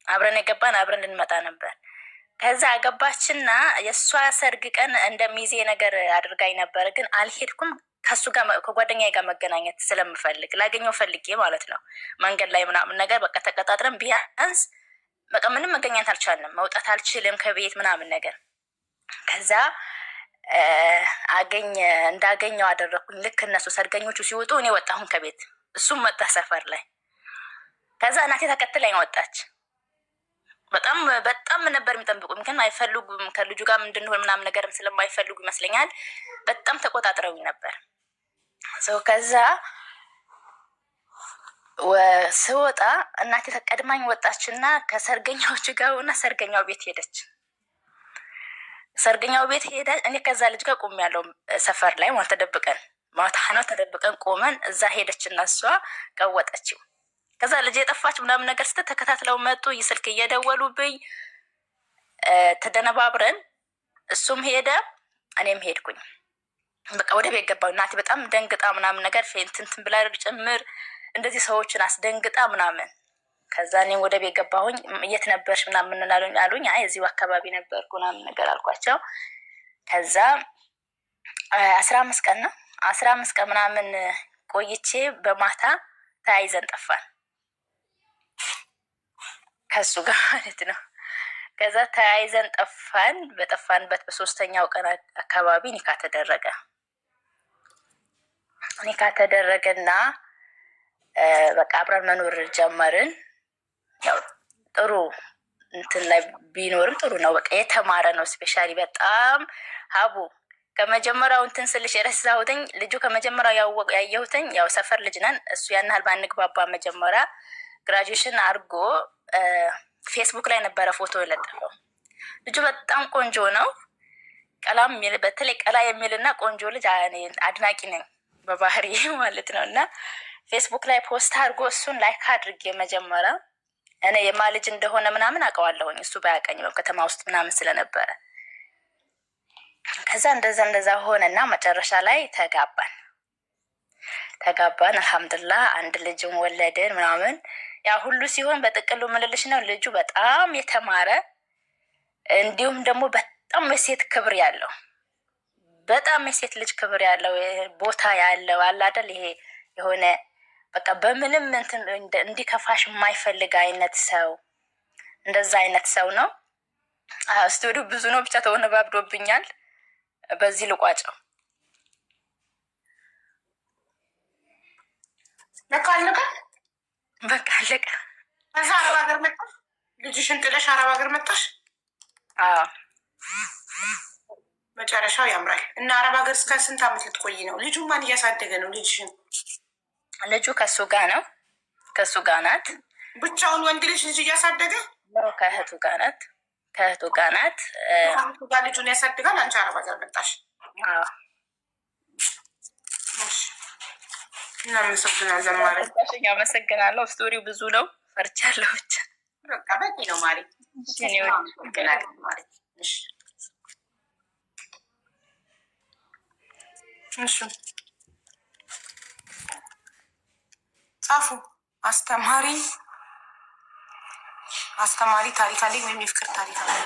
አብረን የገባን አብረን ልንመጣ ነበር። ከዛ አገባችና የእሷ ሰርግ ቀን እንደ ሚዜ ነገር አድርጋኝ ነበር፣ ግን አልሄድኩም። ከሱ ጋር ከጓደኛዬ ጋር መገናኘት ስለምፈልግ፣ ላገኘው ፈልጌ ማለት ነው። መንገድ ላይ ምናምን ነገር በቃ ተቀጣጥረን ቢያንስ በቃ ምንም መገኘት አልቻልንም። መውጣት አልችልም ከቤት ምናምን ነገር። ከዛ አገኝ እንዳገኘው አደረግኩኝ። ልክ እነሱ ሰርገኞቹ ሲወጡ እኔ ወጣሁን ከቤት፣ እሱም መጣ ሰፈር ላይ። ከዛ እናቴ ተከትላኝ ወጣች። በጣም በጣም ነበር የሚጠብቁኝ፣ ግን አይፈልጉም ከልጁ ጋር እንድንሆን ምናምን ነገርም ስለማይፈልጉ ይመስለኛል በጣም ተቆጣጥረውኝ ነበር። So ከዛ ስወጣ እናቴ ተቀድማኝ ወጣችና ከሰርገኛዎቹ ጋር ሆና ሰርገኛው ቤት ሄደች። ሰርገኛው ቤት ሄዳ እኔ ከዛ ልጅ ጋር ቆሜያለሁ ሰፈር ላይ ማለት ተደብቀን፣ ማታ ነው፣ ተደብቀን ቆመን እዛ ሄደችና እሷ ቀወጠችው። ከዛ ልጅ የጠፋች ምናምን ነገር ስትል ተከታትለው መጡ። ስልክ እየደወሉብኝ ተደነባብረን እሱም ሄደ እኔም ሄድኩኝ። በቃ ወደ ቤት ገባሁ። እናቴ በጣም ደንግጣ ምናምን ነገር faint ብላ ጭምር እንደዚህ ሰዎችን አስደንግጣ ምናምን። ከዛ እኔም ወደ ቤት ገባሁኝ። የት ነበርሽ ምናምን አሉኝ። አይ እዚሁ አካባቢ ነበርኩ ምናምን ነገር አልኳቸው። ከዛ 15 ቀን ነው፣ 15 ቀን ምናምን ቆይቼ በማታ ተያይዘን ጠፋን ከሱ ጋር ማለት ነው። ከዛ ተያይዘን ጠፋን። በጠፋንበት በሶስተኛው ቀን አካባቢ ኒካ ተደረገ። ኒካ ተደረገና በቃ አብረን መኖር ጀመርን። ያው ጥሩ እንትን ላይ ቢኖርም ጥሩ ነው። በቃ የተማረ ነው። Especially በጣም ሀቡ ከመጀመሪያው እንትን ስልሽ የረሳሁትኝ ልጁ ከመጀመሪያው ያየሁትኝ ያው ሰፈር ልጅ ነን። እሱ ያን ያህል ባንግባባ መጀመሪያ graduation አድርጎ ፌስቡክ ላይ ነበረ ፎቶ የለጠፈው። ልጁ በጣም ቆንጆ ነው። ቀላም በተለይ ቀላ የሚልና ቆንጆ ልጅ አድናቂ ነኝ በባህሪ ማለት ነው። እና ፌስቡክ ላይ post አድርጎ እሱን like አድርጌ መጀመሪያ እኔ የማ ልጅ እንደሆነ ምናምን አውቀዋለሁኝ እሱ ባያውቀኝም ከተማ ውስጥ ምናምን ስለነበረ። ከዛ እንደዛ እንደዛ ሆነና መጨረሻ ላይ ተጋባን ተጋባን። አልሐምዱሊላህ አንድ ልጅም ወለድን ምናምን። ያ ሁሉ ሲሆን በጥቅሉ ምልልሽ ነው ልጁ በጣም የተማረ እንዲሁም ደግሞ በጣም የሴት ክብር ያለው፣ በጣም የሴት ልጅ ክብር ያለው፣ ቦታ ያለው አለ አይደል፣ ይሄ የሆነ በቃ በምንም እንትን እንዲከፋሽ የማይፈልግ አይነት ሰው፣ እንደዛ አይነት ሰው ነው። Story ው ብዙ ነው፣ ብቻ ተወነባብዶብኛል። በዚህ ልቋጨው። በቃ አለቀ። በቃ አለቀ። ከዛ አረብ ሀገር መጣሽ፣ ልጅሽን ጥለሽ አረብ ሀገር መጣሽ። አዎ። መጨረሻው ያምራል። እና አረብ ሀገር እስከ ስንት ዓመት ልትቆይ ነው? ልጁ ማን እያሳደገ ነው ልጅሽን? ልጁ ከሱ ጋር ነው፣ ከሱ ጋር ናት። ብቻውን ወንድ ልጅ ልጅ እያሳደገ? ከእህቱ ጋር ናት፣ ከእህቱ ጋር ናት። ከእህቱ ጋር ልጁን ያሳድጋል። አንቺ አረብ ሀገር መጣሽ። አዎ። እናመሰግናለን ማሪ። አመሰግናለሁ። Story ው ብዙ ነው፣ ፈርቻለሁ ብቻ። በቃ በቂ ነው ማሪ። እናመሰግናለን ማሪ። እሺ እሺ፣ ጻፉ። አስተማሪ ታሪክ አለኝ ወይም የፍቅር ታሪክ አለኝ።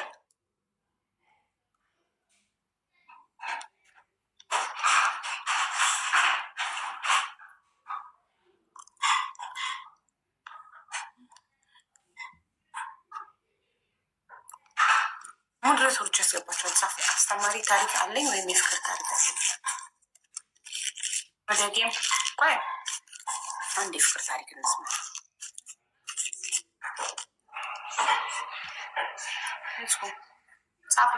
አሁን ድረስ ወርጅ ያስገባቸዋል። ጻፉ። አስተማሪ ታሪክ አለኝ ወይም የፍቅር ታሪክ አለኝ። ወደ game ቆይ አንድ የፍቅር ታሪክ እንስማ። ጻፉ።